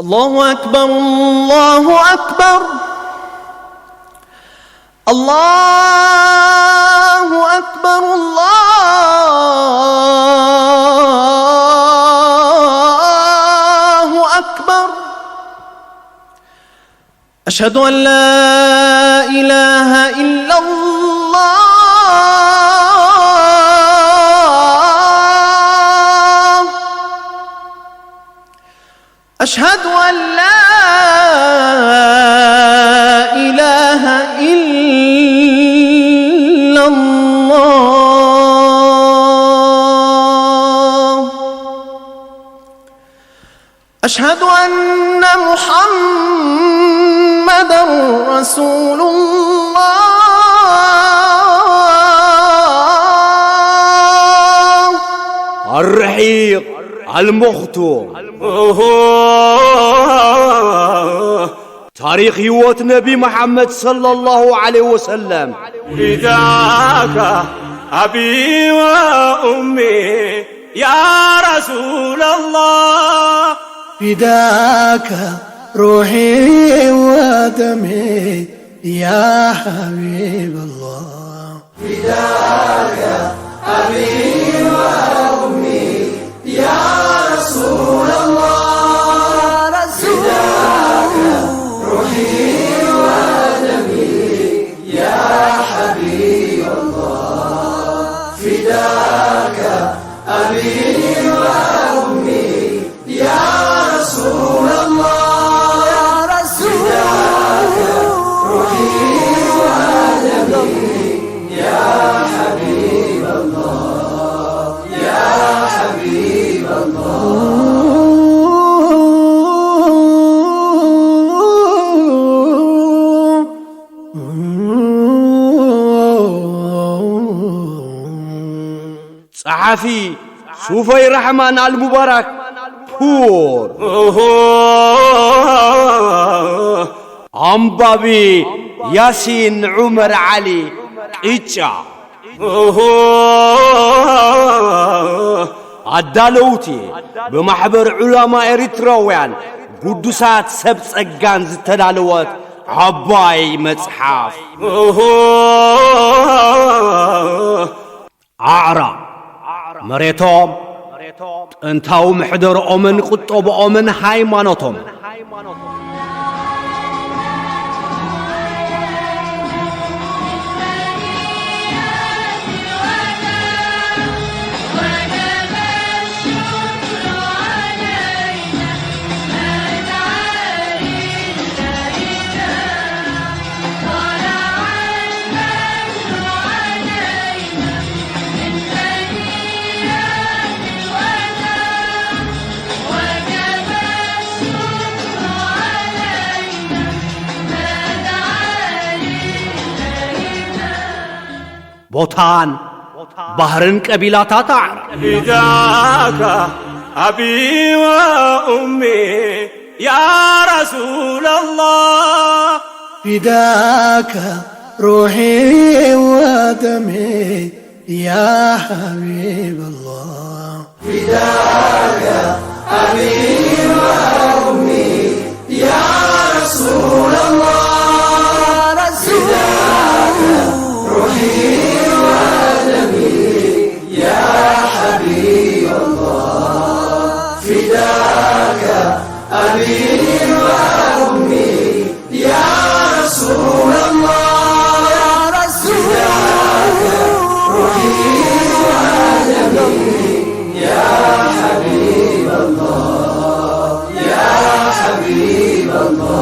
الله أكبر، الله أكبر، الله أكبر، الله أكبر. أشهد أن لا إله إلا الله. أشهد أن لا إله إلا الله. أشهد أن محمدا رسول الله. الرحيق المختوم. ታሪኽ ህይወት ነቢ መሓመድ ሰለላሁ ዐለይሂ ወሰለም። فداك أبي وأمي يا رسول الله. فداك روحي ودمي يا حبيب الله. فداك أبي وأمي يا رسول الله. فداك روحي ودمي يا حبيب الله. فداك أبي وأمي يا رسول الله، يا رسول الله، روحي ودمي، يا حبيب الله، يا حبيب الله. ጸሓፊ ሱፈይ ራሕማን ኣልሙባራክ ፑር። ኣንባቢ ያሲን ዑመር ዓሊ ቅጫ። ኣዳለውቲ ብማሕበር ዑላማ ኤሪትራውያን ግዱሳት ሰብ ጸጋን ዝተዳለወት ዓባይ መጽሓፍ። ኣዕራብ፣ መሬቶም፣ ጥንታዊ ምሕደርኦምን ቁጠብኦምን ሃይማኖቶም። ቦታን ባህርን ቀቢላታት ኣዕራብ። فداك أبي وأمي يا رسول الله. فداك روحي ودمي يا حبيب الله. فداك أبي وأمي يا رسول الله. فداك روحي ودمي يا حبيب الله. فداك أبي وأمي يا رسول الله، يا رسول الله، روحي ودمي، يا حبيب الله، يا حبيب الله.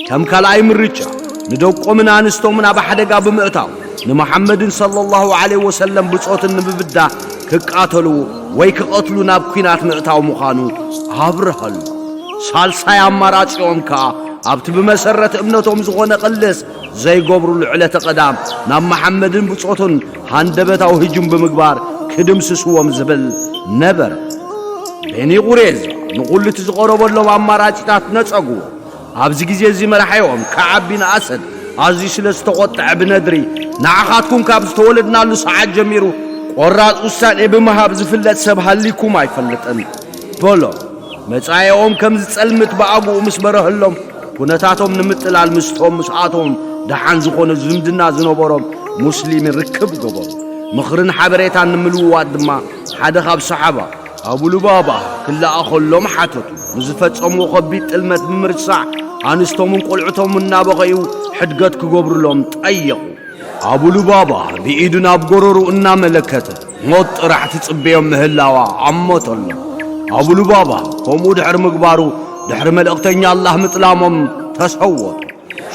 ከም ካልኣይ ምርጫ፣ ንደቆምን ኣንስቶምን ኣብ ሓደጋ ብምእታው፣ ንመሓመድን ሰለላሁ ዐለይሂ ወሰለም ብጾትን ንምብዳህ ክቃተሉ ወይ ክቐትሉ ናብ ኲናት ምእታው ምዃኑ ኣብርሀሉ። ሳልሳይ ኣማራጺኦም ከኣ፣ ኣብቲ ብመሰረት እምነቶም ዝኾነ ቅልስ ዘይገብሩሉ ዕለተ ቀዳም፣ ናብ መሓመድን ብጾቱን ሃንደበታዊ ህጁም ብምግባር ክድምስስዎም ዝብል ነበረ። ቤኒ ቁሬዛ ንኹሉ እቲ ዝቐረበሎም ኣማራጺታት ነጸግዎ። ኣብዚ ግዜ እዚ መራሒኦም ከዓብ ቢን ኣሰድ ኣዝዩ ስለ ዝተቖጥዐ ብነድሪ፣ ንዓኻትኩም ካብ ዝተወለድናሉ ሰዓት ጀሚሩ ቆራጽ ውሳኔ ብምሃብ ዝፍለጥ ሰብ ሃሊኩም ኣይፈልጥን በሎም። መጻኢኦም ከም ዝጸልምት ብኣግኡ ምስ በረሀሎም፣ ኩነታቶም ንምጥላል ምስቶም ምስኣቶም ደሓን ዝኾነ ዝምድና ዝነበሮም ሙስሊም ርክብ ገበሩ። ምኽርን ሓበሬታን ንምልውዋጥ ድማ ሓደ ካብ ሰሓባ ኣቡ ሉባባ ክለኣኸሎም ሓተቱ። ንዝፈጸምዎ ከቢድ ጥልመት ብምርሳዕ ኣንስቶምን ቆልዑቶም እናበኸዩ ሕድገት ክገብሩሎም ጠየቑ። ኣቡ ሉባባ ብኢዱ ናብ ጎረሩ እናመለከተ ሞት ጥራሕ ትጽበዮም ምህላዋ ኣሞተሎም። ኣቡ ሉባባ ከምኡ ድሕሪ ምግባሩ ድሕሪ መልእኽተኛ ኣላህ ምጥላሞም ተሰወጡ።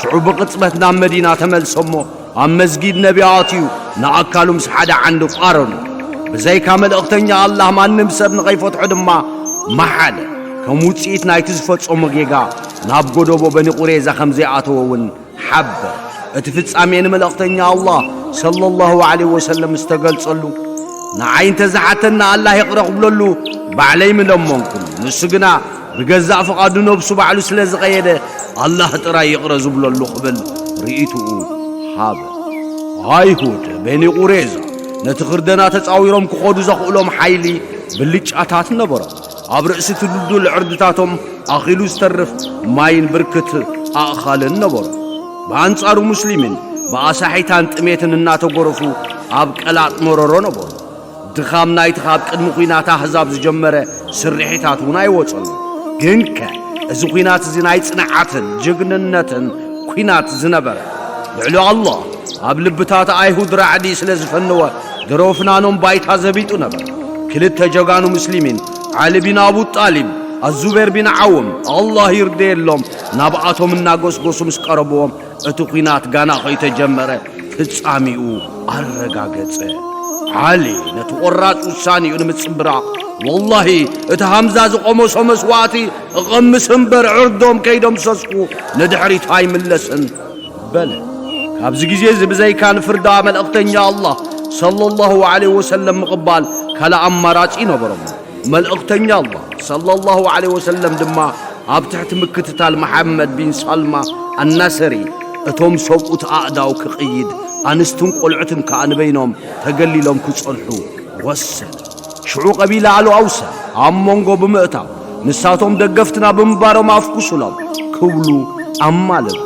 ሽዑ ብቕጽበት ናብ መዲና ተመልሰሞ ኣብ መስጊድ ነቢ ኣትዩ ንኣካሉ ምስ ሓደ ዓንዲ ቋረኑ። ብዘይካ መልእኽተኛ ኣላህ ማንም ሰብ ንኸይፈትሖ ድማ መሓለ። ከም ውጽኢት ናይቲ ዝፈጸሞ ጌጋ ናብ ጎደቦ በኒ ቁሬዛ ከም ዘይኣተወ እውን ሓበር። እቲ ፍጻሜ ንመልእኽተኛ ኣላህ ሰለላሁ ዐለይሂ ወሰለም ምስ ተገልጸሉ፣ ንዓይ እንተ ዝሓተና ኣላህ ይቕረ ክብለሉ ባዕለይ ምለመንኩ። ንሱ ግና ብገዛእ ፍቓዱ ነብሱ ባዕሉ ስለ ዝቐየደ ኣላህ ጥራይ ይቕረ ዝብለሉ ክብል ርእይትኡ ሃበ። ኣይሁድ በኒ ቁሬዛ ነቲ ክርደና ተጻዊሮም ክኸዱ ዘኽእሎም ሓይሊ ብልጫታት ነበሮም። ኣብ ርእሲ እቲ ድልዱል ዕርድታቶም ኣኺሉ ዝተርፍ ማይን ብርክት ኣእኻልን ነበሩ። ብኣንጻሩ ሙስሊሚን ብኣሳሒታን ጥሜትን እናተጎረፉ ኣብ ቀላጥ መረሮ ነበሩ። ድኻም ናይቲ ካብ ቅድሚ ኲናት ኣህዛብ ዝጀመረ ስርሒታት እውን ኣይወጸሉ። ግንከ እዚ ኲናት እዚ ናይ ጽንዓትን ጅግንነትን ኲናት ዝነበረ፣ ልዕሊ ኣላህ ኣብ ልብታት ኣይሁድ ራዕዲ ስለ ዝፈነወ፣ ድሮ ፍናኖም ባይታ ዘቢጡ ነበር። ክልተ ጀጋኑ ሙስሊሚን፣ ዓሊ ቢን ኣቡ ጣሊብ፣ ኣዙቤር ቢን ዓውም፣ ኣላህ ይርደየሎም፣ ናብኣቶም እናጎስጎሱ ምስ ቀረብዎም፣ እቲ ኲናት ጋና ከይተጀመረ ፍጻሚኡ ኣረጋገጸ። ዓሊ ነቲ ቆራጽ ውሳኔኡ ንምጽብራቕ፣ ወላሂ እቲ ሃምዛ ዝቐመሶ መስዋእቲ እቐምስ እምበር ዕርዶም ከይደምሰስኩ ንድሕሪት ኣይምለስን በለ። ካብዚ ግዜ እዚ ብዘይካ ንፍርዳ መልእኽተኛ ኣላህ ሰለላሁ ዐለይሂ ወሰለም ምቕባል ካልእ ኣማራጺ ነበሮም። መልእኽተኛ ኣላህ ሰለላሁ ዐለይሂ ወሰለም ድማ ኣብ ትሕቲ ምክትታል መሓመድ ቢን ሳልማ ኣናሰሪ እቶም ሰብኡት ኣእዳው ክቕይድ ኣንስትን ቆልዑትን ከኣ ንበይኖም ተገሊሎም ክጸንሑ ወሰነ። ሽዑ ቀቢላ ኣሉ ኣውሰ ኣብ መንጎ ብምእታው ንሳቶም ደገፍትና ብምንባሮም ኣፍኩሱሎም ክብሉ ኣማለሉ።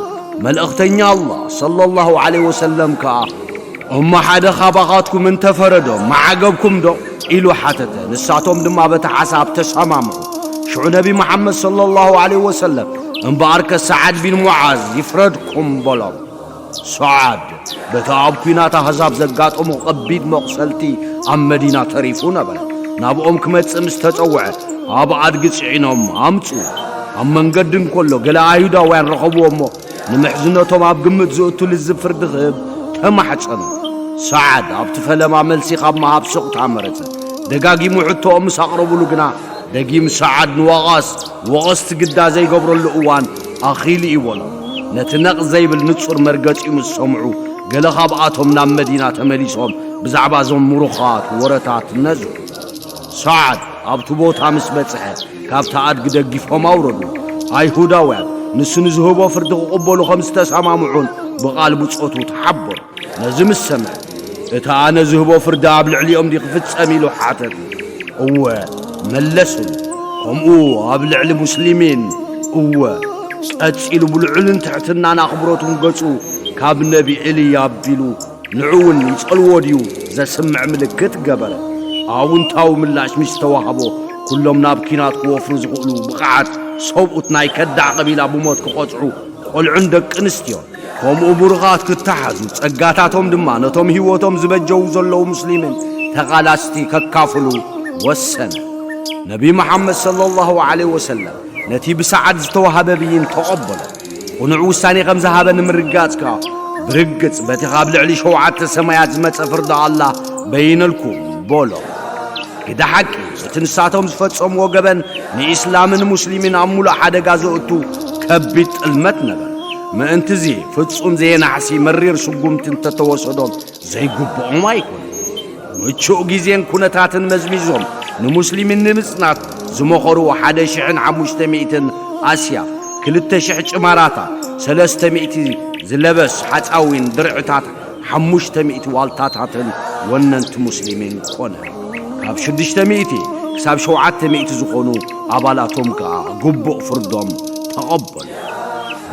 መልእኽተኛ ኣላህ ሰለላሁ ዐለይሂ ወሰለም ከኣ እሞ ሓደ ካባኻትኩም እንተፈረዶ መዓገብኩም ዶ? ኢሉ ሓተተ። ንሳቶም ድማ በቲ ሓሳብ ተሰማምዑ። ሽዑ ነቢ መሓመድ ሰለላሁ ዐለይሂ ወሰለም እምበኣርከ ሰዓድ ቢን ሙዓዝ ይፍረድኩም በሎም። ሰዓድ በቲ ኣብ ኲናት ኣህዛብ ዘጋጠሞ ኸቢድ መቑሰልቲ ኣብ መዲና ተሪፉ ነበረ። ናብኦም ክመጽእ ምስ ተጸውዐ ኣብ ኣድጊ ጽዒኖም ኣምጽኡ። ኣብ መንገዲ እንከሎ ገለ ኣይሁዳውያን ረኸብዎ እሞ ንምሕዝነቶም ኣብ ግምት ዝእቱ ልዝብ ፍርዲ ክህብ ተማሕጸኖ። ሰዓድ ኣብቲ ፈለማ መልሲ ካብ ምሃብ ስቕታ መረጸ። ደጋጊሙ ሕቶኦም ምስ ኣቕረቡሉ ግና ደጊም ሰዓድ ንወቓስ ወቐስቲ ግዳ ዘይገብረሉ እዋን ኣኺሉ እዩ በሎም። ነቲ ነቕ ዘይብል ንጹር መርገጺኡ ምስ ሰምዑ ገለ ካብኣቶም ናብ መዲና ተመሊሶም ብዛዕባ እዞም ምሩኻት ወረታት ነዝሑ። ሰዓድ ኣብቲ ቦታ ምስ በጽሐ ካብቲ ኣድጊ ደጊፎም ኣውረዱ። ኣይሁዳውያን ንሱ ንዝህቦ ፍርዲ ክቕበሉ ከም ዝተሰማምዑን ብቓል ብጾቱ ተሓበሩ። ነዚ ምስ ሰምዐ እቲ ኣነ ዝህቦ ፍርዲ ኣብ ልዕሊኦም ድዩ ክፍጸም ኢሉ ሓተቱ። እወ መለሱሉ። ከምኡ ኣብ ልዕሊ ሙስሊሚን እወ። ቀጺሉ ብልዑልን ትሕትናን ኣኽብሮትን ገጹ ካብ ነቢ ኤልያ ኣቢሉ ንዑ እውን ይጸልዎ ድዩ ዘስምዕ ምልክት ገበረ። ኣውንታዊ ምላሽ ምስ ተዋህቦ ኩሎም ናብ ኪናት ክወፍሩ ዝኽእሉ ብቕዓት ሰብኡት ናይ ከዳዕ ቀቢላ ብሞት ክቐጽዑ ቆልዑን ደቂ ኣንስትዮን ከምኡ ብሩኻት ክተሓዙ ጸጋታቶም ድማ ነቶም ህይወቶም ዝበጀዉ ዘለዉ ሙስሊምን ተቓላስቲ ከካፍሉ ወሰነ። ነቢ መሓመድ ሰለላሁ ዐለይሂ ወሰለም ነቲ ብሰዓድ ዝተዋህበ ብይን ተቐበሎ። ቅኑዕ ውሳኔ ከም ዝሃበ ንምርጋጽ ከኣ ብርግጽ በቲ ካብ ልዕሊ ሸውዓተ ሰማያት ዝመጸ ፍርዲ ኣላህ በይነልኩም በሎ። ግደ ሓቂ እቲ ንሳቶም ዝፈጸምዎ ገበን ንኢስላምን ሙስሊምን ኣብ ሙሉእ ሓደጋ ዘእቱ ከቢድ ጥልመት ነበር። ምእንትዚ ፍጹም ዘየናሕሲ መሪር ስጉምቲ እንተተወሰዶም ዘይግብኦም ኣይኮነን። ምቹእ ግዜን ኩነታትን መዝሚዞም ንሙስሊሚን ንምጽናት ዝመኸሩ ሓደ ሽሕን ሓሙሽተ ሚእትን ኣስያፍ ክልተ ሽሕ ጭማራታት፣ ሰለስተ ሚእቲ ዝለበስ ሓፃዊን ድርዕታት፣ ሓሙሽተ ሚእቲ ዋልታታትን ወነንቲ ሙስሊሚን ኮነ። ካብ ሽዱሽተ ሚእቲ ክሳብ ሸውዓተ ሚእቲ ዝኾኑ ኣባላቶም ከኣ ግቡእ ፍርዶም ተቐበሉ።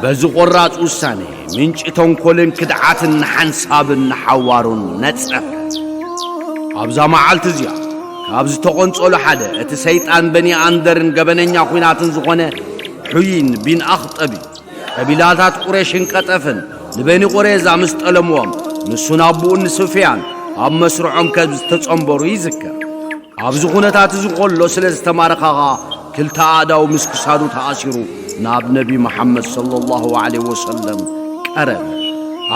በዚ ቆራጽ ውሳኔ፣ ምንጪ ተንኮልን ክድዓትን ንሓንሳብን ንሓዋሩን ነጸፈ። ኣብዛ መዓልቲ እዚኣ፣ ካብ ዝተቖንጸሉ ሓደ፣ እቲ ሰይጣን በኒ ኣንደርን ገበነኛ ኲናትን ዝኾነ ሑይን ቢን ኣኽጠብ እዩ። ቀቢላታት ቁሬሽን ቀጠፍን ንበኒ ቁሬዛ ምስ ጠለምዎም፣ ንሱን ኣቦኡን ንስፍያን ኣብ መስርዖም ከም ዝተጸንበሩ ይዝከር። ኣብዚ ኩነታት እዚ ከሎ ስለ ዝተማረኻ ኸኣ፣ ክልተ ኣእዳው ምስ ክሳዱ ተኣሲሩ ናብ ነቢ መሓመድ ሰለላሁ ዐለይሂ ወሰለም ቀረበ።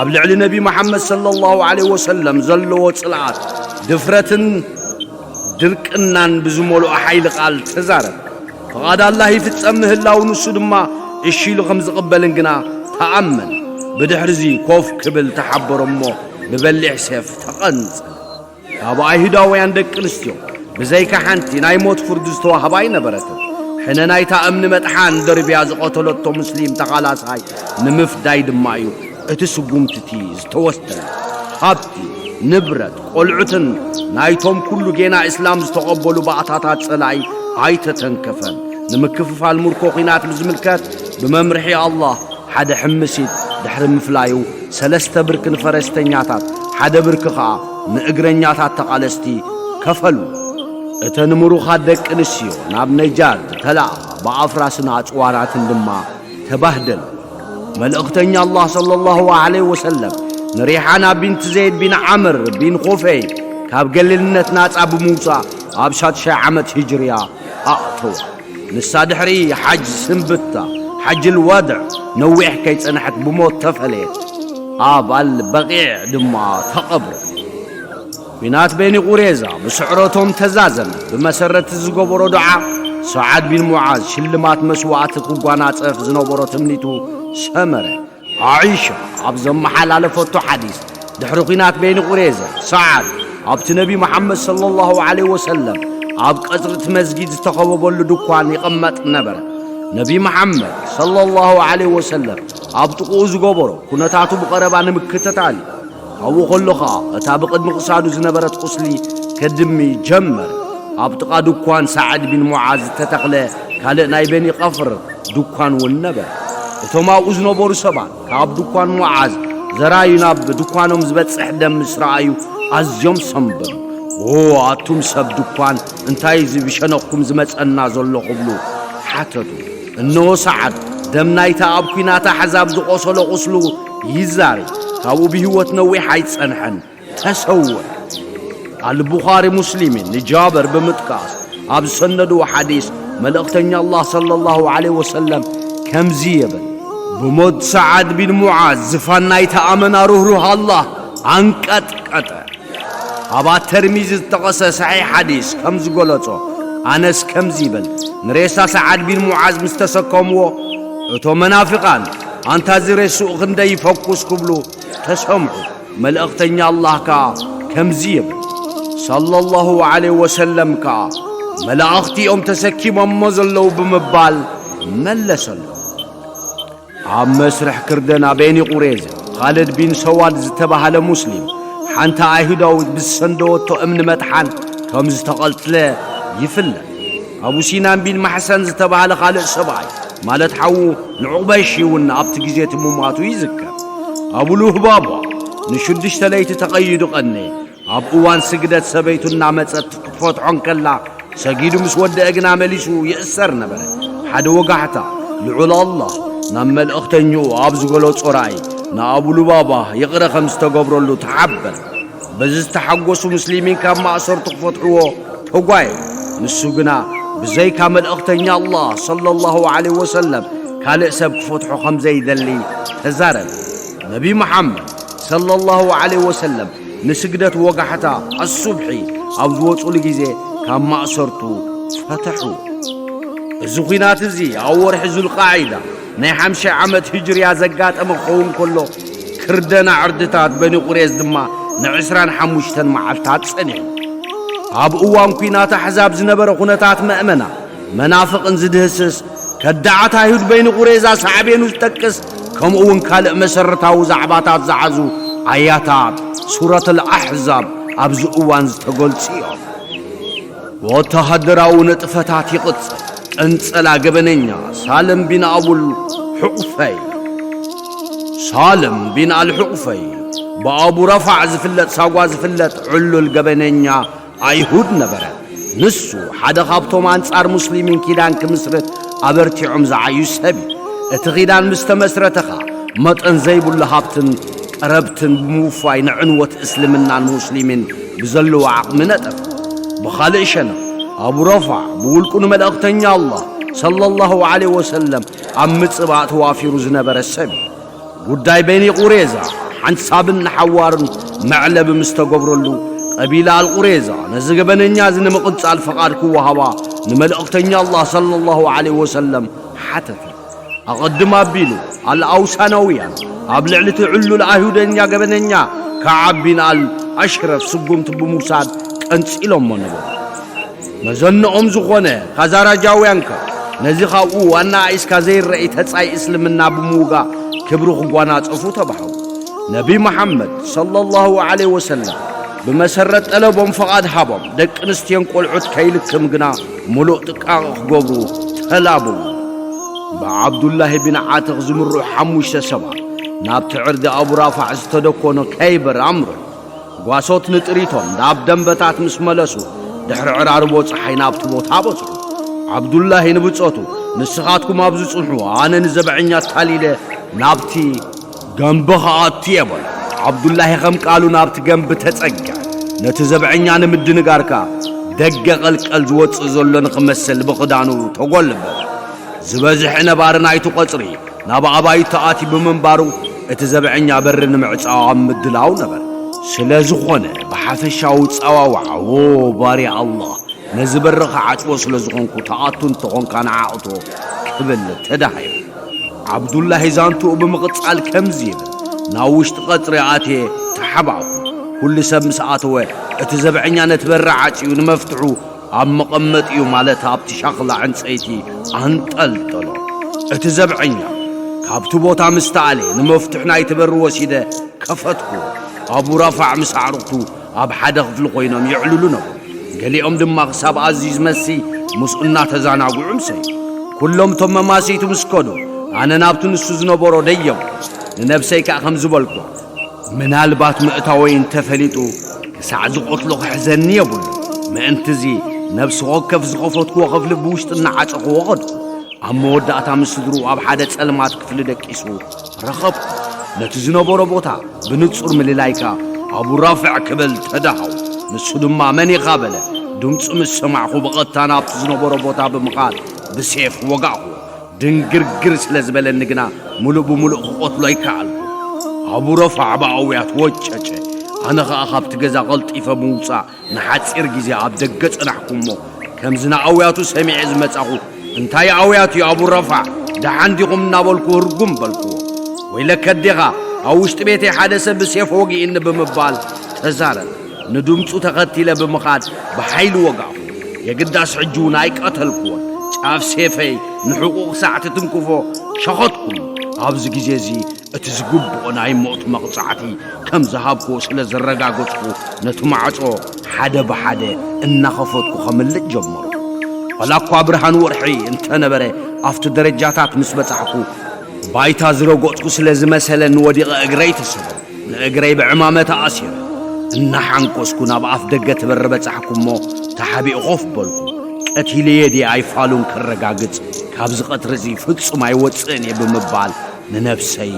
ኣብ ልዕሊ ነቢ መሓመድ ሰለላሁ ዐለይሂ ወሰለም ዘለዎ ጽልኣት፣ ድፍረትን ድርቅናን ብዝመልኦ ሓይሊ ቃል ተዛረበ። ፍቓድ ኣላህ ይፍጸም ምህላው፣ ንሱ ድማ እሺ ኢሉ ከም ዝቕበልን ግና ተኣመነ። ብድሕርዚ ኮፍ ክብል ተሓበሮ እሞ ብበሊሕ ሴፍ ተቐንጸለ። ካብ ኣይሁዳውያን ደቂ ኣንስትዮ ብዘይካ ሓንቲ ናይ ሞት ፍርዲ ዝተዋህባ ኣይነበረትን። ሕነ ናይታ እምኒ መጥሓን ደርብያ ዝቐተለቶ ሙስሊም ተቓላሳይ ንምፍዳይ ድማ እዩ እቲ ስጉምቲ እቲ ዝተወስደ። ሃብቲ፣ ንብረት፣ ቆልዑትን ናይቶም ኩሉ ጌና እስላም ዝተቐበሉ ባእታታት ጸላኢ ኣይተተንከፈን። ንምክፍፋል ምርኮ ኲናት ብዝምልከት ብመምርሒ ኣላህ ሓደ ሕምሲት ድሕሪ ምፍላዩ፣ ሰለስተ ብርኪ ንፈረስተኛታት፣ ሓደ ብርኪ ኸኣ ንእግረኛታት ተቓለስቲ ከፈሉ። እተን ምሩኻት ደቂ ኣንስትዮ ናብ ነጃድ ተላእኻ፣ ብኣፍራስን ኣጽዋራትን ድማ ተባህደሉ። መልእኽተኛ ኣላህ ሰለላሁ ዐለይሂ ወሰለም ንሪሓና ቢንት ዘይድ ቢን ዓምር ቢን ኹፈይ ካብ ገለልነት ናጻ ብምውጻእ ኣብ ሻድሻይ ዓመት ሂጅርያ ኣእተዋ። ንሳ ድሕሪ ሓጅ ስንብታ፣ ሓጅል ወድዕ፣ ነዊሕ ከይጸንሐት ብሞት ተፈለየት። ኣብ ኣል በቂዕ ድማ ተቐብረት። ኲናት በኒ ቁሬዛ ብስዕረቶም ተዛዘመ። ብመሰረት ዝገበሮ ዱዓ፣ ሰዓድ ቢን ሙዓዝ ሽልማት መስዋእቲ ክጓናጸፍ ዝነበሮ ትምኒቱ ሰመረ። ዓኢሻ ኣብ ዘመሓላለፈቶ ሓዲስ፣ ድሕሪ ኲናት በይኒ ቁሬዛ፣ ሰዓድ ኣብቲ ነቢ መሓመድ ሰለላሁ ዐለይሂ ወሰለም ኣብ ቀጽሪ እቲ መስጊድ ዝተኸበበሉ ድኳን ይቕመጥ ነበረ። ነቢ መሓመድ ሰለላሁ ዐለይሂ ወሰለም ኣብ ጥቕኡ ዝገበሮ፣ ኩነታቱ ብቐረባ ንምክትታል እዩ። ኣብኡ ከሎ ኸኣ፣ እታ ብቕድሚ ክሳዱ ዝነበረት ቁስሊ ከድሚ ጀመረ። ኣብ ጥቓ ድኳን ሳዕድ ቢን ሙዓዝ ዝተተኽለ ካልእ ናይ በኒ ቀፍር ድኳን እውን ነበረ። እቶም ኣብኡ ዝነበሩ ሰባት፣ ካብ ድኳን ሙዓዝ ዘራዩ ናብ ድኳኖም ዝበጽሕ ደም ምስ ረኣዩ፣ ኣዝዮም ሰምበሉ። "ኦ፣ ኣቱም ሰብ ድኳን፣ እንታይ እዚ ብሸነኽኩም ዝመጸና ዘሎ?" ክብሉ ሓተቱ። እነሆ ሰዓድ፣ ደም ናይታ ኣብ ኲናት ኣሕዛብ ዝቖሰሎ ቁስሉ ይዛሪ። ካብኡ ብህይወት ነዊሕ ኣይጸንሐን፣ ተሰወረ። ኣልቡኻሪ ሙስሊምን ንጃብር ብምጥቃስ ኣብ ዝሰነድዎ ሓዲስ፣ መልእኽተኛ ኣላህ ሰለላሁ ዐለይሂ ወሰለም ከምዚ ይብል፣ "ብሞት ሰዓድ ቢን ሙዓዝ ዝፋን ናይታ ኣመና ርህሩህ ኣላህ ኣንቀጥቀጠ።" ኣብ ኣተርሚዚ ዝጠቐሰ ሰሒሕ ሓዲስ ከም ዝገለጾ፣ ኣነስ ከምዚ ይብል፣ ንሬሳ ሰዓድ ቢን ሙዓዝ ምስ ተሰከምዎ፣ እቶም መናፍቃን፣ "ኣንታ እዚ ሬስኡ ክንደይ ይፈኩስ?" ክብሉ ተሰምዑ። መልእኽተኛ ኣላህ ከኣ ከምዚ ይብል፣ ሰለላሁ ዐለይሂ ወሰለም ከኣ፣ "መላእኽቲ እዮም ተሰኪሞሞ ዘለዉ" ብምባል መለሰሉ። ኣብ መስርሕ ክርደና ቤኒ ቁሬዘ፣ ኻልድ ቢን ሰዋድ ዝተባህለ ሙስሊም፣ ሓንቲ ኣይሁዳዊት ብዝሰንደወቶ እምኒ መጥሓን ከም ዝተቐትለ ይፍለጥ። ኣቡ ሲናን ቢን ማሕሰን ዝተባህለ ካልእ ሰብኣይ፣ ማለት ሓዉ ንዑቕበይሺ እውን ኣብቲ ግዜ እቲ ምሟቱ ይዝከር። ኣቡ ሉህባባ ንሽዱሽተ ለይቲ ተቐይዱ ቀነየ። ኣብ እዋን ስግደት ሰበይቱ እናመጸት ክትፈትሖ እንከላ፣ ሰጊዱ ምስ ወደአ ግና መሊሱ ይእሰር ነበረ። ሓደ ወጋሕታ፣ ልዑል ኣላህ ናብ መልእኽተኛኡ ኣብ ዝገለጾ ራእይ፣ ንኣቡ ሉባባ ይቕረ ከም ዝተገብረሉ ተሓበረ። በዚ ዝተሓጎሱ ሙስሊሚን ካብ ማእሰርቱ ክፈትሕዎ ተጓየዩ። ንሱ ግና ብዘይካ መልእኽተኛ ኣላህ ሰለላሁ ዐለይሂ ወሰለም ካልእ ሰብ ክፈትሖ ከም ዘይደሊ ተዛረበ። ነቢ መሓመድ ሰለላሁ ዐለይሂ ወሰለም ንስግደት ወጋሕታ ኣሱብሒ ኣብ ዝወጹሉ ግዜ ካብ ማእሰርቱ ፈተሑ። እዚ ኲናት እዚ ኣብ ወርሒ ዙልቃዒዳ ናይ ሓምሻይ ዓመት ሂጅርያ ዘጋጠመ ክኸውን ከሎ፣ ክርደና ዕርድታት በኒ ቁሬዝ ድማ ንዕስራን ሓሙሽተን መዓልታት ጸኒሑ። ኣብ እዋን ኲናት ኣሕዛብ ዝነበረ ኩነታት መእመና መናፍቕን ዝድህስስ ከዳዓት ኣይሁድ በይኒ ቁሬዛ ሳዕቤኑ ዝጠቅስ፣ ከምኡ እውን ካልእ መሰረታዊ ዛዕባታት ዝሓዙ ኣያታት ሱረት ኣልኣሕዛብ ኣብዚ እዋን ዝተገልጹ እዮም። ወተሃደራዊ ንጥፈታት ይቕጽል። ቅንጸላ ገበነኛ ሳልም ቢን ኣቡል ሑቕፈይ። ሳልም ቢን ኣልሑቕፈይ ብኣቡ ረፋዕ ዝፍለጥ ሳጓ ዝፍለጥ ዕሉል ገበነኛ ኣይሁድ ነበረ። ንሱ ሓደ ካብቶም ኣንጻር ሙስሊሚን ኪዳን ክምስርት ኣበርቲዖም ዝዓዩ ሰብ እዩ። እቲ ኪዳን ምስ ተመስረተ ኸኣ መጠን ዘይብሉ ሃብትን ቀረብትን ብምውፋይ ንዕንወት እስልምናን ሙስሊሚን ብዘለዎ ዓቕሚ ነጠፈ። ብኻልእ ሸነኽ ኣቡ ረፋዕ ብውልቁ ንመልእኽተኛ ኣላህ ሰለላሁ ዐለይሂ ወሰለም ኣብ ምጽባእ ተዋፊሩ ዝነበረ ሰብ እዩ። ጉዳይ በኒ ቁሬዛ ሓንሳብን ንሓዋርን መዕለቢ ምስ ተገብረሉ፣ ቀቢላ ኣልቁሬዛ ነዚ ገበነኛ እዚ ንምቕጻል ፍቓድ ክወሃባ ንመልእኽተኛ ኣላህ ሰለላሁ ዐለይሂ ወሰለም ሓተተ። ኣቐድም ኣቢሉ ኣልኣውሳናውያን ኣብ ልዕሊ እቲ ዕሉል ኣይሁደኛ ገበነኛ ከዓብ ቢን ኣል ኣሽረፍ ስጉምቲ ብምውሳድ ቀንጺሎሞ ነበሩ። መዘንኦም ዝኾነ ካዛራጃውያንካ ነዚ ካብኡ ኣነኣኢስካ ዘይረኢ ተጻይ እስልምና ብምውጋእ ክብሪ ክጓናጸፉ ተባህጉ። ነቢ መሓመድ ሰለላሁ ዐለይሂ ወሰለም ብመሰረት ጠለቦም ፍቓድ ሃቦም። ደቂ ኣንስትዮን ቆልዑት ከይልክም ግና ምሉእ ጥቃቕ ክገብሩ ተላበዉ። ብዓብዱላሂ ቢን ዓትኽ ዝምርሑ ሓሙሽተ ሰባት ናብቲ ዕርዲ ኣቡ ራፋዕ ዝተደኮነ ከይበር ኣምርሑ። ጓሶት ንጥሪቶም ናብ ደንበታት ምስ መለሱ፣ ድሕሪ ዕራርቦ ጸሓይ ናብቲ ቦታ በጽሑ። ዓብዱላሂ ንብጾቱ፣ "ንስኻትኩም ኣብዚ ጽንሑ፣ ኣነ ንዘብዐኛ ኣታሊለ ናብቲ ገንቢ ክኣቱ እየ" በሎ። ዓብዱላሂ ከም ቃሉ ናብቲ ገንቢ ተጸግዐ። ነቲ ዘብዐኛ ንምድንጋር ከኣ ደገ ቀልቀል ዝወጽእ ዘሎ ንኽመስል ብኽዳኑ ተጎልበበ። ዝበዝሐ ነባሪ ናይቲ ቀጽሪ ናብ ኣባይቱ ኣትዩ ብምንባሩ፣ እቲ ዘብዐኛ በሪ ንምዕጻው ኣብ ምድላው ነበረ። ስለ ዝኾነ፣ ብሓፈሻዊ ጸዋውዓ፣ "ዎ ባርያ ኣላህ፣ ነዚ በሪ ክዓጽዎ ስለ ዝኾንኩ፣ ትኣቱ እንተኾንካ ንዓ እቶ" ክብል ተዳሃየ። ዓብዱላሂ ዛንትኡ ብምቕጻል ከምዚ ይብል፣ "ናብ ውሽጢ ቀጽሪ ኣትየ ተሓባእኩ። ኩሉ ሰብ ምስ ኣተወ፣ እቲ ዘብዐኛ ነቲ በሪ ዓጽዩ ንመፍትሑ ኣብ መቐመጢኡ፣ ማለት ኣብቲ ሻኽላ ዕንጸይቲ ኣንጠልጠሎ። እቲ ዘብዐኛ ካብቲ ቦታ ምስ ተኣልየ፣ ንመፍትሕ ናይቲ በሪ ወሲደ ከፈትኩዎ። ኣቡ ራፋዕ ምስ ኣዕሩኽቱ ኣብ ሓደ ክፍሊ ኮይኖም የዕልሉ ነበሩ። ገሊኦም ድማ ክሳብ ኣዝዩ ዝመሲ ምስኡ እናተዛናግዑ ምሰዩ። ኩሎም እቶም መማስይቱ ምስ ከዱ፣ ኣነ ናብቲ ንሱ ዝነበሮ ደየብኩ። ንነብሰይ ከኣ ከምዚ በልኩዋ፣ ምናልባት ምእታወይ እንተፈሊጡ፣ ክሳዕ ዝቐትሎ ክሕዘኒ የብሉ። ምእንትዚ፣ ነብሲ ወከፍ ዝኸፈትኩዎ ክፍሊ ብውሽጢ እናዓጸኹዎ ኸድኩ። ኣብ መወዳእታ ምስ ስድርኡ ኣብ ሓደ ጸልማት ክፍሊ ደቂሱ ረኸብኩ። ነቲ ዝነበሮ ቦታ ብንጹር ምልላይካ፣ "ኣቡ ራፍዕ" ክብል ተዳሃው። ንሱ ድማ፣ "መን ኢኻ?" በለ። ድምጹ ምስ ሰማዕኩ፣ ብቐጥታ ናብቲ ዝነበሮ ቦታ ብምኻድ ብሴፍ ወጋእኩዎ። ድንግርግር ስለ ዝበለኒ ግና፣ ምሉእ ብምሉእ ክቐትሎ ኣይከኣልኩ። ኣቡ ረፋዕ ብኣውያት ወጨጨ። ኣነ ኸኣ ካብቲ ገዛ ቐልጢፈ ብምውጻእ፣ ንሓጺር ግዜ ኣብ ደገ ጸናሕኩ እሞ፣ ከምዚ ንኣውያቱ ሰሚዐ ዝመጻኹ፣ "እንታይ ኣውያት እዩ ኣቡ ረፋዕ? ደሓን ዲኹም?" እናበልኩ ህርጉም በልኩዎ። "ወይለከ ኣዴኻ፣ ኣብ ውሽጢ ቤተይ ሓደ ሰብ ብሴፍ ወጊእኒ" ብምባል ተዛረበ። ንድምጹ ተኸቲለ ብምኻድ ብሓይሊ ወጋእኩ። የግዳስ ሕጂ እውን ኣይቀተልኩዎን። ጫፍ ሴፈይ ንሕቑኡ ክሳዕ ትትንክፎ ሸኸትኩሉ። ኣብዚ ግዜ እዚ እቲ ዝግብኦ ናይ ሞት መቕጻዕቲ ከም ዝሃብክዎ ስለ ዘረጋገጽኩ፣ ነቲ ማዕጾ ሓደ ብሓደ እናኸፈትኩ ከምልጥ ጀመርኩ። ዋላ እኳ ብርሃን ወርሒ እንተነበረ፣ ኣብቲ ደረጃታት ምስ በጻሕኩ፣ ባይታ ዝረገጽኩ ስለ ዝመሰለኒ ወዲቐ እግረይ ተሰበርኩ። ንእግረይ ብዕማመ ተኣሲረ። እናሓንኮስኩ ናብ ኣፍ ደገ እቲ በሪ በጻሕኩ እሞ፣ ተሓቢኡ ኮፍ በልኩ። ቀቲለዮ ድየ ኣይፋሉን ከረጋግጽ፣ ካብዚ ቀትሪ እዚ ፍጹም ኣይወጽእን እየ ብምባል ንነብሰይ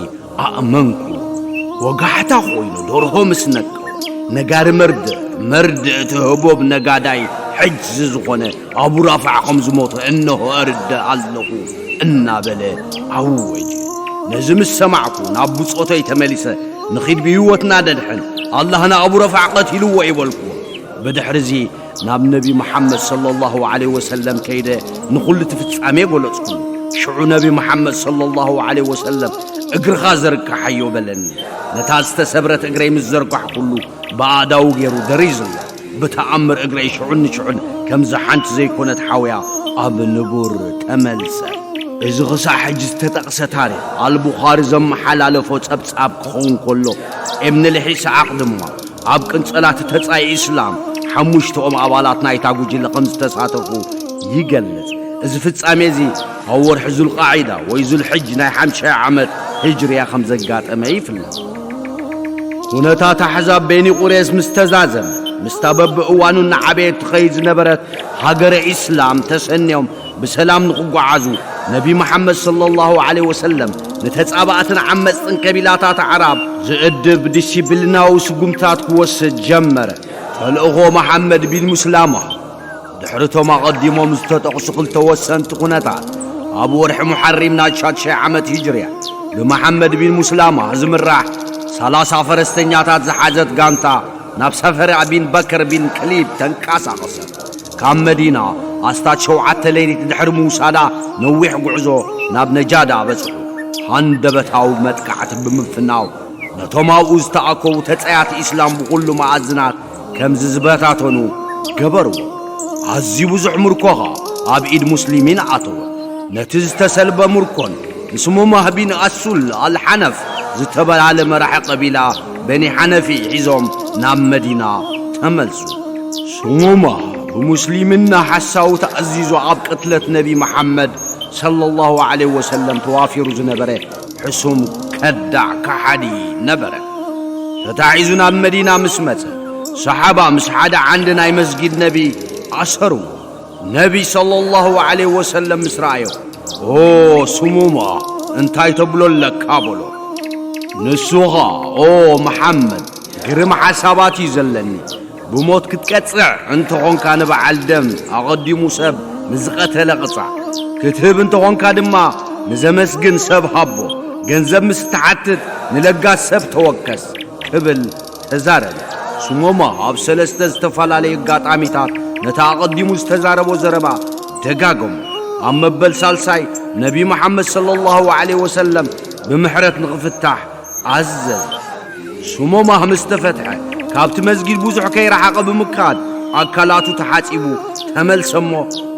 ኣእመንኩ። ወጋሕታ ኮይኑ ደርሆ ምስ ነቀወ፣ ነጋሪ መርድእ፣ መርድእ እቲ ህቦብ ነጋዳይ ሕጅዚ ዝኾነ ኣቡ ራፋዕ ከም ዝሞተ እነሆ እርድእ ኣለኹ እናበለ ኣወጀ። ነዚ ምስ ሰማዕኩ ናብ ብጾተይ ተመሊሰ፣ "ንኺድ ብህይወትና ደድሕን፣ ኣላህ ንኣቡ ረፋዕ ቀቲልዎ" ይበልኩዎ። ብድሕሪ እዚ ናብ ነቢ መሓመድ ሰለላሁ ዐለይሂ ወሰለም ከይደ ንኹሉ እቲ ፍጻሜ ገለጽኩሉ። ሽዑ ነቢ መሓመድ ሰለላሁ ዐለይሂ ወሰለም፣ "እግርኻ ዘርግሓዮ" በለኒ። ነታ ዝተሰብረት እግረይ ምስ ዘርጋሕኩሉ፣ ብኣእዳዉ ገይሩ ደሪዙላ። ብተኣምር እግረይ ሽዑን ንሽዑን ከምዛ ሓንቲ ዘይኮነት ሓውያ ኣብ ንቡር ተመልሰ። እዚ ኽሳዕ ሕጂ ዝተጠቕሰ ታሪኽ ኣልቡኻሪ ዘመሓላለፎ ጸብጻብ ክኸውን ከሎ፣ እብን ልሒስሓቕ ድማ ኣብ ቅንጸላ እቲ ተጻይ ኢስላም ሓሙሽተኦም ኣባላት ናይታ ጉጅለ ከም ዝተሳተፉ ይገልጽ። እዚ ፍጻሜ እዚ ኣብ ወርሒ ዙልቃዒዳ ወይ ዙልሕጅ ናይ ሓምሻይ ዓመት ህጅርያ ከም ዘጋጠመ ይፍለጥ። ኩነታት ኣሕዛብ ቤኒ ቁሬስ ምስ ተዛዘመ፣ ምስታ በብእዋኑ እናዓበየት ትኸይድ ዝነበረት ሃገረ ኢስላም ተሰንዮም ብሰላም ንኽጓዓዙ ነቢ መሓመድ ሰለላሁ ዐለይሂ ወሰለም ንተጻባእትን ዓመጽትን ቀቢላታት ኣዕራብ ዝእድብ ዲሲፕሊናዊ ስጉምታት ክወስድ ጀመረ። ተልእኾ መሓመድ ቢን ሙስላማ ድሕሪቶም ኣቐዲሞም ዝተጠቕሱ ክልተ ወሰንቲ ኩነታት፣ ኣብ ወርሒ ሙሓሪም ናይ ሻድሻይ ዓመት ሂጅርያ ብመሓመድ ቢን ሙስላማ ዝምራሕ ሰላሳ ፈረስተኛታት ዝሓዘት ጋንታ ናብ ሰፈራ ቢን በክር ቢን ክሊብ ተንቀሳቐሰት። ካብ መዲና ኣስታት ሸውዓተ ሌሊት ድሕሪ ምውሳዳ ነዊሕ ጉዕዞ ናብ ነጃዳ በጽሑ። ሃንደበታዊ መጥቃዕቲ ብምፍናው ነቶም ኣብኡ ዝተኣከቡ ተጻያት ኢስላም ብኹሉ መኣዝናት ከምዚ ዝበታተኑ ገበርዎ። ኣዝዩ ብዙሕ ምርኮኻ ኣብ ኢድ ሙስሊሚን ኣተወ። ነቲ ዝተሰልበ ምርኮን ንስሙማህ ቢን ኣሱል ኣልሓነፍ ዝተበላለ መራሒ ቀቢላ በኒ ሓነፊ ሒዞም ናብ መዲና ተመልሱ። ስሙማህ ብሙስሊምና ሓሳዊ ተኣዚዙ ኣብ ቅትለት ነቢ መሓመድ ሰለላሁ ዐለይሂ ወሰለም ተዋፊሩ ዝነበረ ሕሱም ከዳዕ ከሓዲ ነበረ። ተታሒዙ ናብ መዲና ምስ መጸ፣ ሰሓባ ምስ ሓደ ዓንዲ ናይ መስጊድ ነቢ ኣሰርዎ። ነቢ ሰለላሁ ዐለይሂ ወሰለም ምስ ረኣዮ፣ "ኦ ስሙማ፣ እንታይ ተብሎ ኣለካ?" በሎ። ንሱ ኸኣ፣ "ኦ መሓመድ፣ ግርም ሓሳባት እዩ ዘለኒ። ብሞት ክትቀጽዕ እንተኾንካ ንበዓል ደም ኣቐዲሙ ሰብ ንዝቐተለ ቅጻዕ። ክትህብ እንተኾንካ ድማ ንዘመስግን ሰብ ሃቦ። ገንዘብ ምስ ትሓትት ንለጋስ ሰብ ተወከስ" ክብል ተዛረበ። ስሞማ ኣብ ሰለስተ ዝተፈላለዩ ኣጋጣሚታት ነቲ ኣቐዲሙ ዝተዛረቦ ዘረባ ደጋገሞ። ኣብ መበል ሳልሳይ ነቢ መሓመድ ሰለላሁ ዐለይሂ ወሰለም ብምሕረት ንኽፍታሕ ኣዘዘ። ስሞማ ምስ ተፈትሐ፣ ካብቲ መስጊድ ብዙሕ ከይረሓቐ ብምካድ ኣካላቱ ተሓጺቡ ተመልሰ እሞ፣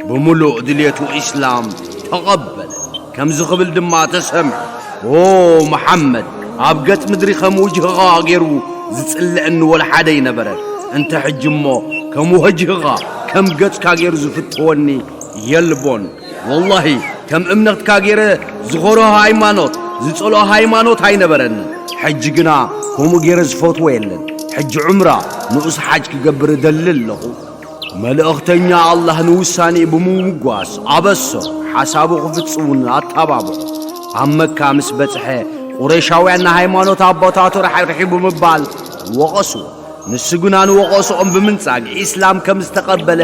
ብምሉእ ድልየቱ ኢስላም ተቐበለ። ከምዚ ክብል ድማ ተሰምዐ፣ "ኦ መሓመድ፣ ኣብ ገጽ ምድሪ ከም ውጅህኻ ገይሩ ዝጽልአኒ ወላ ሓደ ኣይነበረን። እንተ ሕጂ እሞ ከም ወጅህኻ፣ ከም ገጽካ ገይሩ ዝፍትወኒ የልቦን። ወላሂ፣ ከም እምነትካ ገይረ ዝኾሮ ሃይማኖት፣ ዝጸልኦ ሃይማኖት ኣይነበረንን። ሕጂ ግና ከምኡ ገይረ ዝፈትዎ የለን። ሕጂ ዑምራ፣ ንኡስ ሓጅ ክገብር እደሊ ኣለኹ።" መልእኽተኛ ኣላህ ንውሳኔኡ ብምምጓስ ኣበሶ፣ ሓሳቡ ክፍጽሙን ኣተባብዖ። ኣብ መካ ምስ በጽሐ፣ ቁረይሻውያን ንሃይማኖት ኣቦታቱ ርሒቑ ብምባል ወቐስዎ። ንሱ ግና ንወቐስኦም ብምንጻግ ኢስላም ከም ዝተቐበለ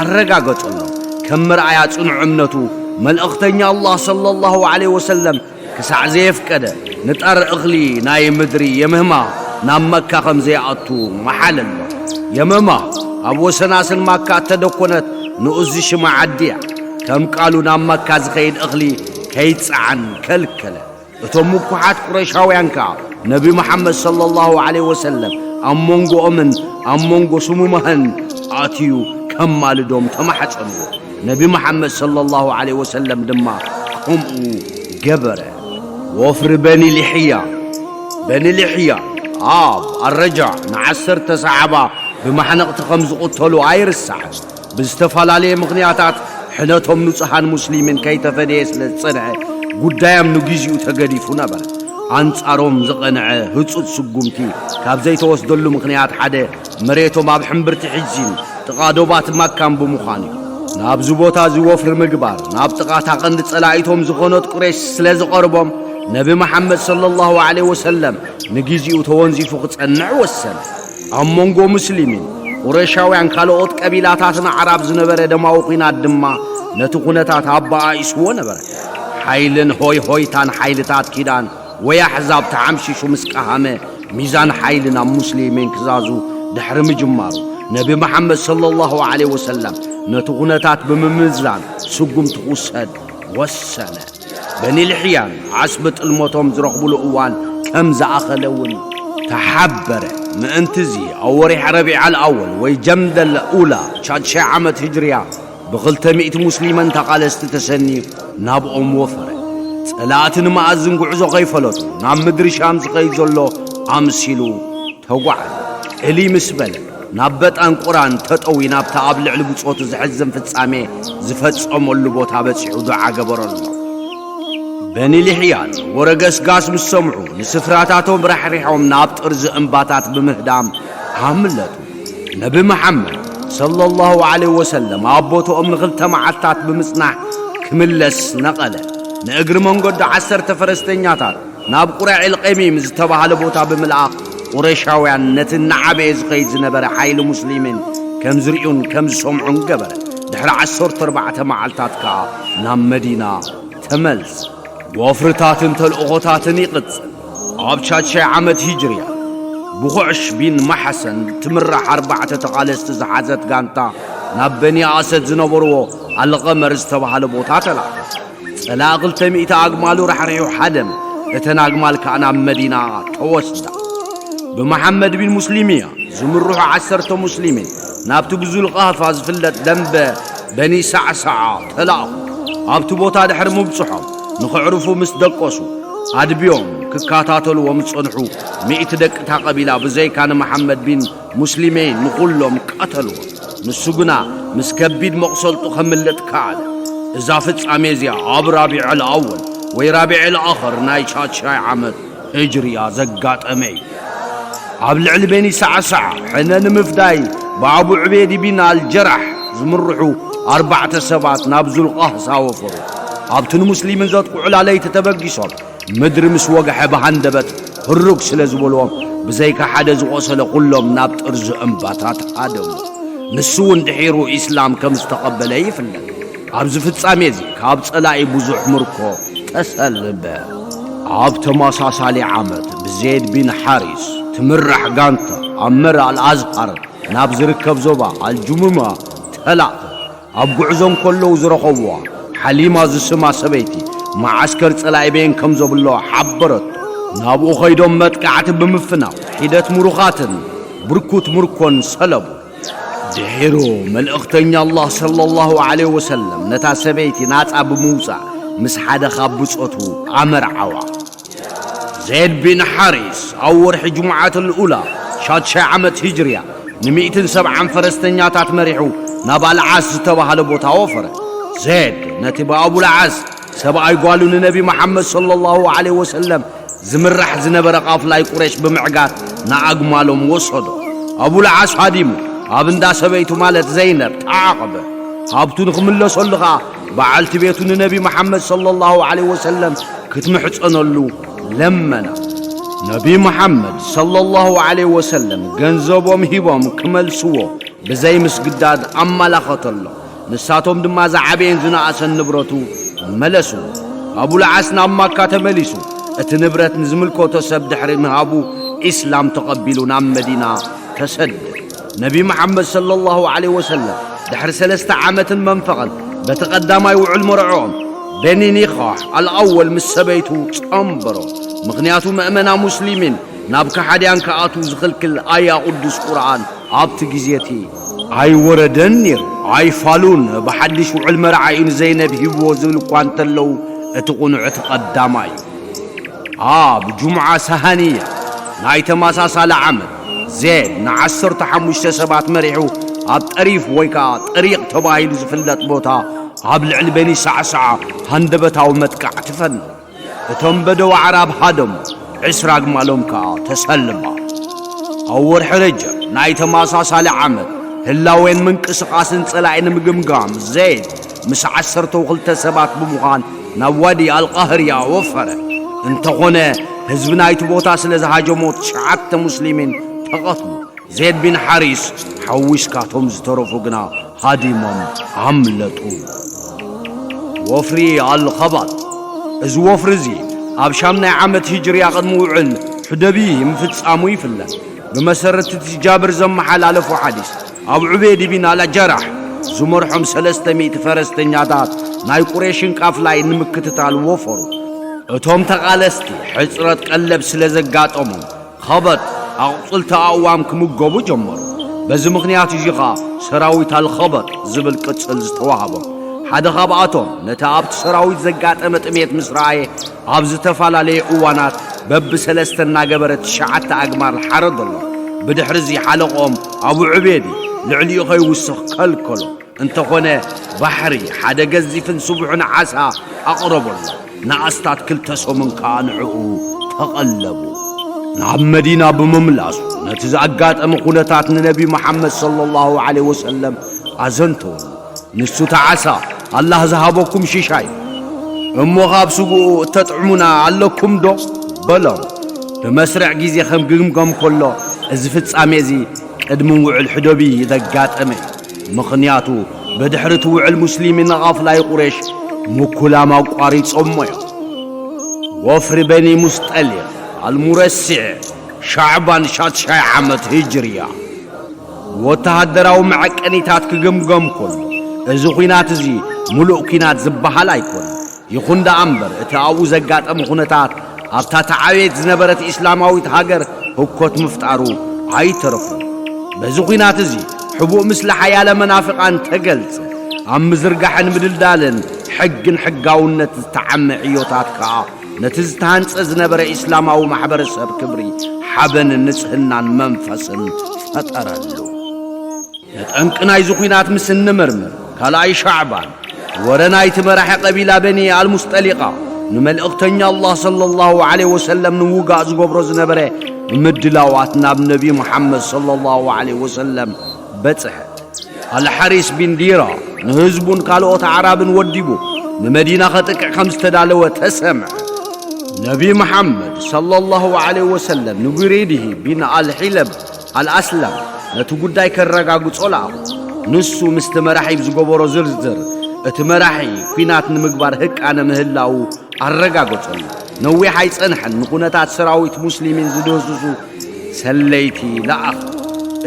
ኣረጋገጸሎም። ከም መርኣያ ጽኑዕ እምነቱ፣ መልእኽተኛ ኣላህ ሰለላሁ ዐለይሂ ወሰለም ክሳዕ ዘየፍቀደ፣ ንጣር እኽሊ ናይ ምድሪ የመማ ናብ መካ ከም ዘይኣቱ መሓለሎ። የመማ ኣብ ወሰናስን ማካ እተደኮነት ንኡስ ሽማ ዓዲ እያ። ከም ቃሉ ናብ መካ ዝኸይድ እኽሊ ከይጸዓን ከልከለ። እቶም ምኩሓት ቁረይሻውያን ከኣ ነቢ መሓመድ ሰለላሁ ዐለይሂ ወሰለም ኣብ መንጎኦምን ኣብ መንጎ ስሙማህን ኣትዩ ከማልዶም ተማሕጸንዎ። ነቢ መሓመድ ሰለላሁ ዐለይሂ ወሰለም ድማ ከምኡ ገበረ። ወፍሪ በኒ ልሕያ፣ በኒ ልሕያ ኣብ ኣረጃዕ ንዓሰርተ ሰሓባ ብማሕነቕቲ ከም ዝቕተሉ ኣይርሳዕን። ብዝተፈላለየ ምኽንያታት ሕነቶም ንጹሃን ሙስሊሚን ከይተፈደየ ስለ ዝጸንሐ፣ ጉዳዮም ንግዜኡ ተገዲፉ ነበረ። ኣንጻሮም ዝቐንዐ ህጹጽ ስጉምቲ ካብ ዘይተወስደሉ ምኽንያት ሓደ፣ መሬቶም ኣብ ሕምብርቲ ሒዚን ጥቓ ዶባት ማካን ብምዃኑ እዩ። ናብዚ ቦታ እዚ ወፍሪ ምግባር፣ ናብ ጥቓታ ቀንዲ ጸላኢቶም ዝኾነት ቁረይሽ ስለ ዝቐርቦም፣ ነቢ መሓመድ ሰለላሁ ዐለይሂ ወሰለም ንግዜኡ ተወንዚፉ ክጸንዕ ወሰነ። ኣብ መንጎ ሙስሊሚን ቁረይሻውያን ካልኦት ቀቢላታትን ኣዕራብ ዝነበረ ደማዊ ኲናት ድማ ነቲ ኩነታት ኣበኣኢስዎ ነበረ። ሓይልን ሆይ ሆይታን ሓይልታት ኪዳን ወይ ኣሕዛብ ተሓምሺሹ ምስ ቀሃመ፣ ሚዛን ሓይሊ ናብ ሙስሊሚን ክዛዙ ድሕሪ ምጅማሩ፣ ነቢ መሓመድ ሰለላሁ ዐለይሂ ወሰለም ነቲ ኩነታት ብምምዛን ስጉምቲ ክውሰድ ወሰነ። በኒ ልሕያን ዓስቢ ጥልመቶም ዝረኽቡሉ እዋን ከም ዝኣኸለ እውን ተሓበረ። ምእንቲ እዚ ኣብ ወሪሕ ረቢዕ ኣልኣወል ወይ ጀምደል ኡላ ሻድሻይ ዓመት ሂጅርያ ብኽልተ ሚእቲ ሙስሊመን ተቓለስቲ ተሰንዩ ናብኦም ወፈረ። ጸላእቲ ንመኣዝን ጉዕዞ ከይፈለጡ ናብ ምድሪ ሻም ዝኸይድ ዘሎ ኣምሲሉ ተጓዓዘ። ዕሊ ምስ በለ ናብ በጣን ቁራን ተጠዊ ናብታ ኣብ ልዕሊ ብጾቱ ዘሕዝን ፍጻሜ ዝፈጸመሉ ቦታ በጺሑ ዱዓ ገበረሎም። በኒ ልሕያን ወረ ገስጋስ ምስ ሰምዑ ንስፍራታቶም ራሕሪሖም ናብ ጥርዚ እምባታት ብምህዳም ኣምለጡ። ነቢ መሓመድ ሰለላሁ ዐለይሂ ወሰለም ኣብ ቦትኦም ንኽልተ መዓልታት ብምጽናሕ ክምለስ ነቐለ። ንእግሪ መንገዱ ዓሰርተ ፈረስተኛታት ናብ ቁረዕ ኤልቀሚም ዝተባህለ ቦታ ብምልኣኽ ቁረሻውያን ነቲ እናዓበየ ዝኸይድ ዝነበረ ሓይሊ ሙስሊሚን ከም ዝርእዩን ከም ዝሰምዑን ገበረ። ድሕሪ ዓሰርተ ኣርባዕተ መዓልታት ከኣ ናብ መዲና ተመልስ። ወፍርታትን ተልእኾታትን ይቕጽል። ኣብ ሻድሻይ ዓመት ሂጅርያ ብኹዕሽ ቢን ማሓሰን ትምራሕ ኣርባዕተ ተቓለስቲ ዝሓዘት ጋንታ ናብ በኒ ኣሰድ ዝነበርዎ ኣልቐመር ዝተባህለ ቦታ ተላእከ። ጸላኢ ክልተ ሚእቲ ኣግማሉ ራሕሪሑ ሓደመ። እተን ኣግማል ከኣ ናብ መዲና ተወስዳ። ብመሓመድ ቢን ሙስሊምያ ዝምርሑ ዓሰርተ ሙስሊሚን ናብቲ ብዙልቃህፋ ዝፍለጥ ደንበ በኒ ሳዕሳዓ ተላእኹ። ኣብቲ ቦታ ድሕሪ ምብጽሖም ንኽዕርፉ ምስ ደቀሱ ኣድብዮም ክከታተልዎም ዝጸንሑ ሚእቲ ደቂ እታ ቀቢላ ብዘይካ ንመሓመድ ቢን ሙስሊመይን ንኹሎም ቀተልዎም። ንሱ ግና ምስ ከቢድ መቑሰልጡ ከምልጥ ከኣለ። እዛ ፍጻሜ እዚኣ ኣብ ራቢዕ ኣልኣወል ወይ ራቢዕ ኣልኣኸር ናይ ሻድሻይ ዓመት ህጅርያ ዘጋጠመ እዩ። ኣብ ልዕሊ በኒ ሳዕሳዓ ሕነ ንምፍዳይ ብኣቡ ዑቤድ ቢን ኣልጀራሕ ዝምርሑ ኣርባዕተ ሰባት ናብ ዙልቃህሳ ወፈሩ። ኣብቲ ንሙስሊምን ዘጥቅዑላ ለይቲ ተበጊሶም ምድሪ ምስ ወግሐ ብሃንደበት ህሩግ ስለ ዝበልዎም ብዘይካ ሓደ ዝቖሰለ ኩሎም ናብ ጥርዚ እምባታት ሃደሙ። ንሱ እውን ድሒሩ ኢስላም ከም ዝተቐበለ ይፍለጥ። ኣብዚ ፍጻሜ እዚ ካብ ጸላኢ ብዙሕ ምርኮ ተሰልበ። ኣብ ተመሳሳሊ ዓመት ብዜድ ቢን ሓሪስ ትምራሕ ጋንታ ኣብ መር ኣልኣዝሃር ናብ ዝርከብ ዞባ ኣልጁሙማ ተላእከ። ኣብ ጉዕዞ እንከለዉ ዝረኸብዋ ሓሊማ ዝስማ ሰበይቲ መዓስከር ጸላኢ በየን ከም ዘብሎ ሓበረቶ። ናብኡ ኸይዶም መጥቃዕቲ ብምፍናው ሒደት ምሩኻትን ብርኩት ምርኮን ሰለቡ። ድሒሩ መልእኽተኛ ኣላህ ሰለላሁ ዐለይሂ ወሰለም ነታ ሰበይቲ ናጻ ብምውጻእ ምስ ሓደ ካብ ብጾቱ ኣመርዓዋ። ዜድ ቢን ሓሪስ ኣብ ወርሒ ጅሙዓት ልኡላ ሻድሻይ ዓመት ሂጅርያ ንሚእትን ሰብዓን ፈረስተኛታት መሪሑ ናብ ኣልዓስ ዝተባህለ ቦታ ወፈረ። ዜድ ነቲ ብኣቡልዓስ ሰብኣይ ጓሉ ንነቢ መሓመድ ሰለላሁ ዐለይሂ ወሰለም ዝምራሕ ዝነበረ ቃፍላይ ቁሬሽ ብምዕጋት ንኣግማሎም ወሰዶ። ኣቡልዓስ ሃዲሙ ኣብ እንዳ ሰበይቱ ማለት ዘይነብ ተዓቐበ። ሃብቱ ንኽምለሰሉ ኸኣ በዓልቲ ቤቱ ንነቢ መሓመድ ሰለላሁ ዐለይሂ ወሰለም ክትምሕጸነሉ ለመና። ነቢ መሓመድ ሰለላሁ ዐለይሂ ወሰለም ገንዘቦም ሂቦም ክመልስዎ ብዘይ ምስግዳድ ኣመላኸተሎም። ንሳቶም ድማ ዝዓበየን ዝነኣሰን ንብረቱ መለስዎ። ኣቡልዓስ ናብ ማካ ተመሊሱ እቲ ንብረት ንዝምልከቶ ሰብ ድሕሪ ምሃቡ ኢስላም ተቐቢሉ ናብ መዲና ተሰደ። ነቢ መሓመድ ሰለላሁ ዐለይሂ ወሰለም ድሕሪ ሰለስተ ዓመትን መንፈቕን በቲ ቀዳማይ ውዕል መርዕኦም በኒ ኒኻሕ ኣልኣወል ምስ ሰበይቱ ጸንበሮ። ምኽንያቱ ምእመና ሙስሊሚን ናብ ከሓድያን ክኣትዉ ዝኽልክል ኣያ ቅዱስ ቁርኣን ኣብቲ ግዜ እቲ ኣይወረደን ነይሩ። ኣይፋሉን ብሓድሽ ውዕል መርዓ እዩ ንዘይነብ ሂብዎ ዝብል እኳ እንተለዉ እቲ ቁኑዕ እቲ ቀዳማይ እዩ። ኣብ ጁምዓ ሰሃንያ ናይ ተመሳሳሊ ዓመት ዜድ ንዓሰርተ ሓሙሽተ ሰባት መሪሑ ኣብ ጠሪፍ ወይ ከኣ ጠሪቕ ተባሂሉ ዝፍለጥ ቦታ ኣብ ልዕሊ በኒ ሳዕሳዓ ሃንደበታዊ መጥቃዕቲ ፈነው። እቶም በደው ኣዕራብ ሃደሙ፣ ዕስራ ኣግማሎም ከኣ ተሰልማ። ኣብ ወርሒ ረጀብ ናይ ተመሳሳሊ ዓመት ህላዌን ምንቅስቓስን ጸላኢ ንምግምጋም ዜድ ምስ ዓሰርተ ክልተ ሰባት ብምዃን ናብ ዋዲ ኣልቃህርያ ወፈረ። እንተኾነ ህዝቢ ናይቲ ቦታ ስለ ዝሃጀሞ ትሽዓተ ሙስሊሚን ተቐትሉ። ዜድ ቢን ሓሪስ ሓዊስካቶም ዝተረፉ ግና ሃዲሞም ኣምለጡ። ወፍሪ ኣልኸባል። እዚ ወፍሪ እዚ ኣብ ሻምናይ ዓመት ሂጅርያ ቅድሚ ውዕል ሑደብይ ምፍጻሙ ይፍለጥ። ብመሰረት እቲ ጃብር ዘመሓላለፎ ሓዲስ ኣብ ዑቤድ ቢን ኣልጀራሕ ዝመርሖም ሰለስተ ሚእቲ ፈረስተኛታት ናይ ቁሬሽን ቃፍላይ ንምክትታል ወፈሩ። እቶም ተቓለስቲ ሕጽረት ቀለብ ስለ ዘጋጠሞም ኸበጥ ኣቑጽልቲ ኣእዋም ክምገቡ ጀመሩ። በዚ ምኽንያት እዚ ኸኣ ሰራዊት ኣልኸበር ዝብል ቅጽል ዝተዋህቦም ሓደ ካብኣቶም፣ ነቲ ኣብቲ ሰራዊት ዘጋጠመ ጥሜት ምስ ረኣየ፣ ኣብ ዝተፈላለየ እዋናት በብሰለስተ እናገበረ ትሽዓተ ኣግማል ሓረደሎም። ብድሕሪ እዚ ሓለቆም ኣቡ ዑቤዲ ልዕሊኡ ከይውስኽ ከልከሎ። እንተኾነ፣ ባሕሪ ሓደ ገዚፍን ስቡሕን ዓሳ ኣቕረበሉ። ንኣስታት ክልተ ሰሙን ከኣ ንዕኡ ተቐለቡ። ናብ መዲና ብምምላሱ፣ ነቲ ዘጋጠመ ኩነታት ንነቢ መሓመድ ሰለላሁ ዐለይሂ ወሰለም ኣዘንተወሉ። ንሱ፣ "እቲ ዓሳ ኣላህ ዝሃበኩም ሽሻይ፣ እሞ ካብ ስግኡ እተጥዕሙና ኣለኩም ዶ?" በሎም። ብመስርዕ ግዜ ከም ግምገም ከሎ፣ እዚ ፍጻሜ እዚ ቅድሚ ውዕል ሕደብይ ዘጋጠመ እዩ። ምኽንያቱ፣ ብድሕሪ እቲ ውዕል ሙስሊሚን ንቓፍላይ ቁሬሽ ምኩላም ኣቋሪጾሞ እዮም። ወፍሪ በኒ ሙስጠሊቕ ኣልሙረሲዕ፣ ሻዕባን ሻትሻይ ዓመት ሂጅርያ። ወተሃደራዊ መዐቀኒታት ክግምገም ከሎ፣ እዚ ኲናት እዚ ምሉእ ኲናት ዝበሃል ኣይኮነን። ይኹን ደኣ እምበር፣ እቲ ኣብኡ ዘጋጠመ ኩነታት ኣብታ ተዓብየት ዝነበረት ኢስላማዊት ሃገር ህኮት ምፍጣሩ ኣይተረፎን። በዚ ኲናት እዚ፣ ሕቡእ ምስሊ ሓያለ መናፍቃን ተገልጸ። ኣብ ምዝርጋሕን ምድልዳልን ሕግን ሕጋውነት ዝተዓመ ዕዮታት ከኣ፣ ነቲ ዝተሃንጸ ዝነበረ ኢስላማዊ ማሕበረሰብ ክብሪ፣ ሓበንን ንጽህናን መንፈስን ፈጠረሉ። ንጠንቂ ናይዚ ኲናት ምስ እንምርምር፣ ካልኣይ ሻዕባን፣ ወረ ናይቲ መራሒ ቀቢላ በኒ ኣልሙስጠሊቃ፣ ንመልእኽተኛ ኣላህ ሰለላሁ ዐለይሂ ወሰለም ንምውጋእ ዝገብሮ ዝነበረ ምድላዋት ናብ ነቢ ሙሓመድ ሰለላሁ ዐለይሂ ወሰለም በጽሐ። ኣልሓሪስ ቢን ዲራ ንህዝቡን ካልኦት ኣዕራብን ወዲቡ ንመዲና ከጥቅዕ ከም ዝተዳለወ ተሰምዐ። ነቢ መሓመድ ሰለላሁ ዐለይሂ ወሰለም ንቡረይድሂ ቢን ኣልሒለብ ኣልኣስላም ነቲ ጉዳይ ከረጋግጾ ለኣኹ። ንሱ ምስቲ መራሒ ብዝገበሮ ዝርዝር፣ እቲ መራሒ ኲናት ንምግባር ህቃነ ምህላዉ ኣረጋገጸሉ። ነዊሕ ኣይጸንሐን፣ ንኩነታት ሰራዊት ሙስሊሚን ዝድህስሱ ሰለይቲ ለኣኸ።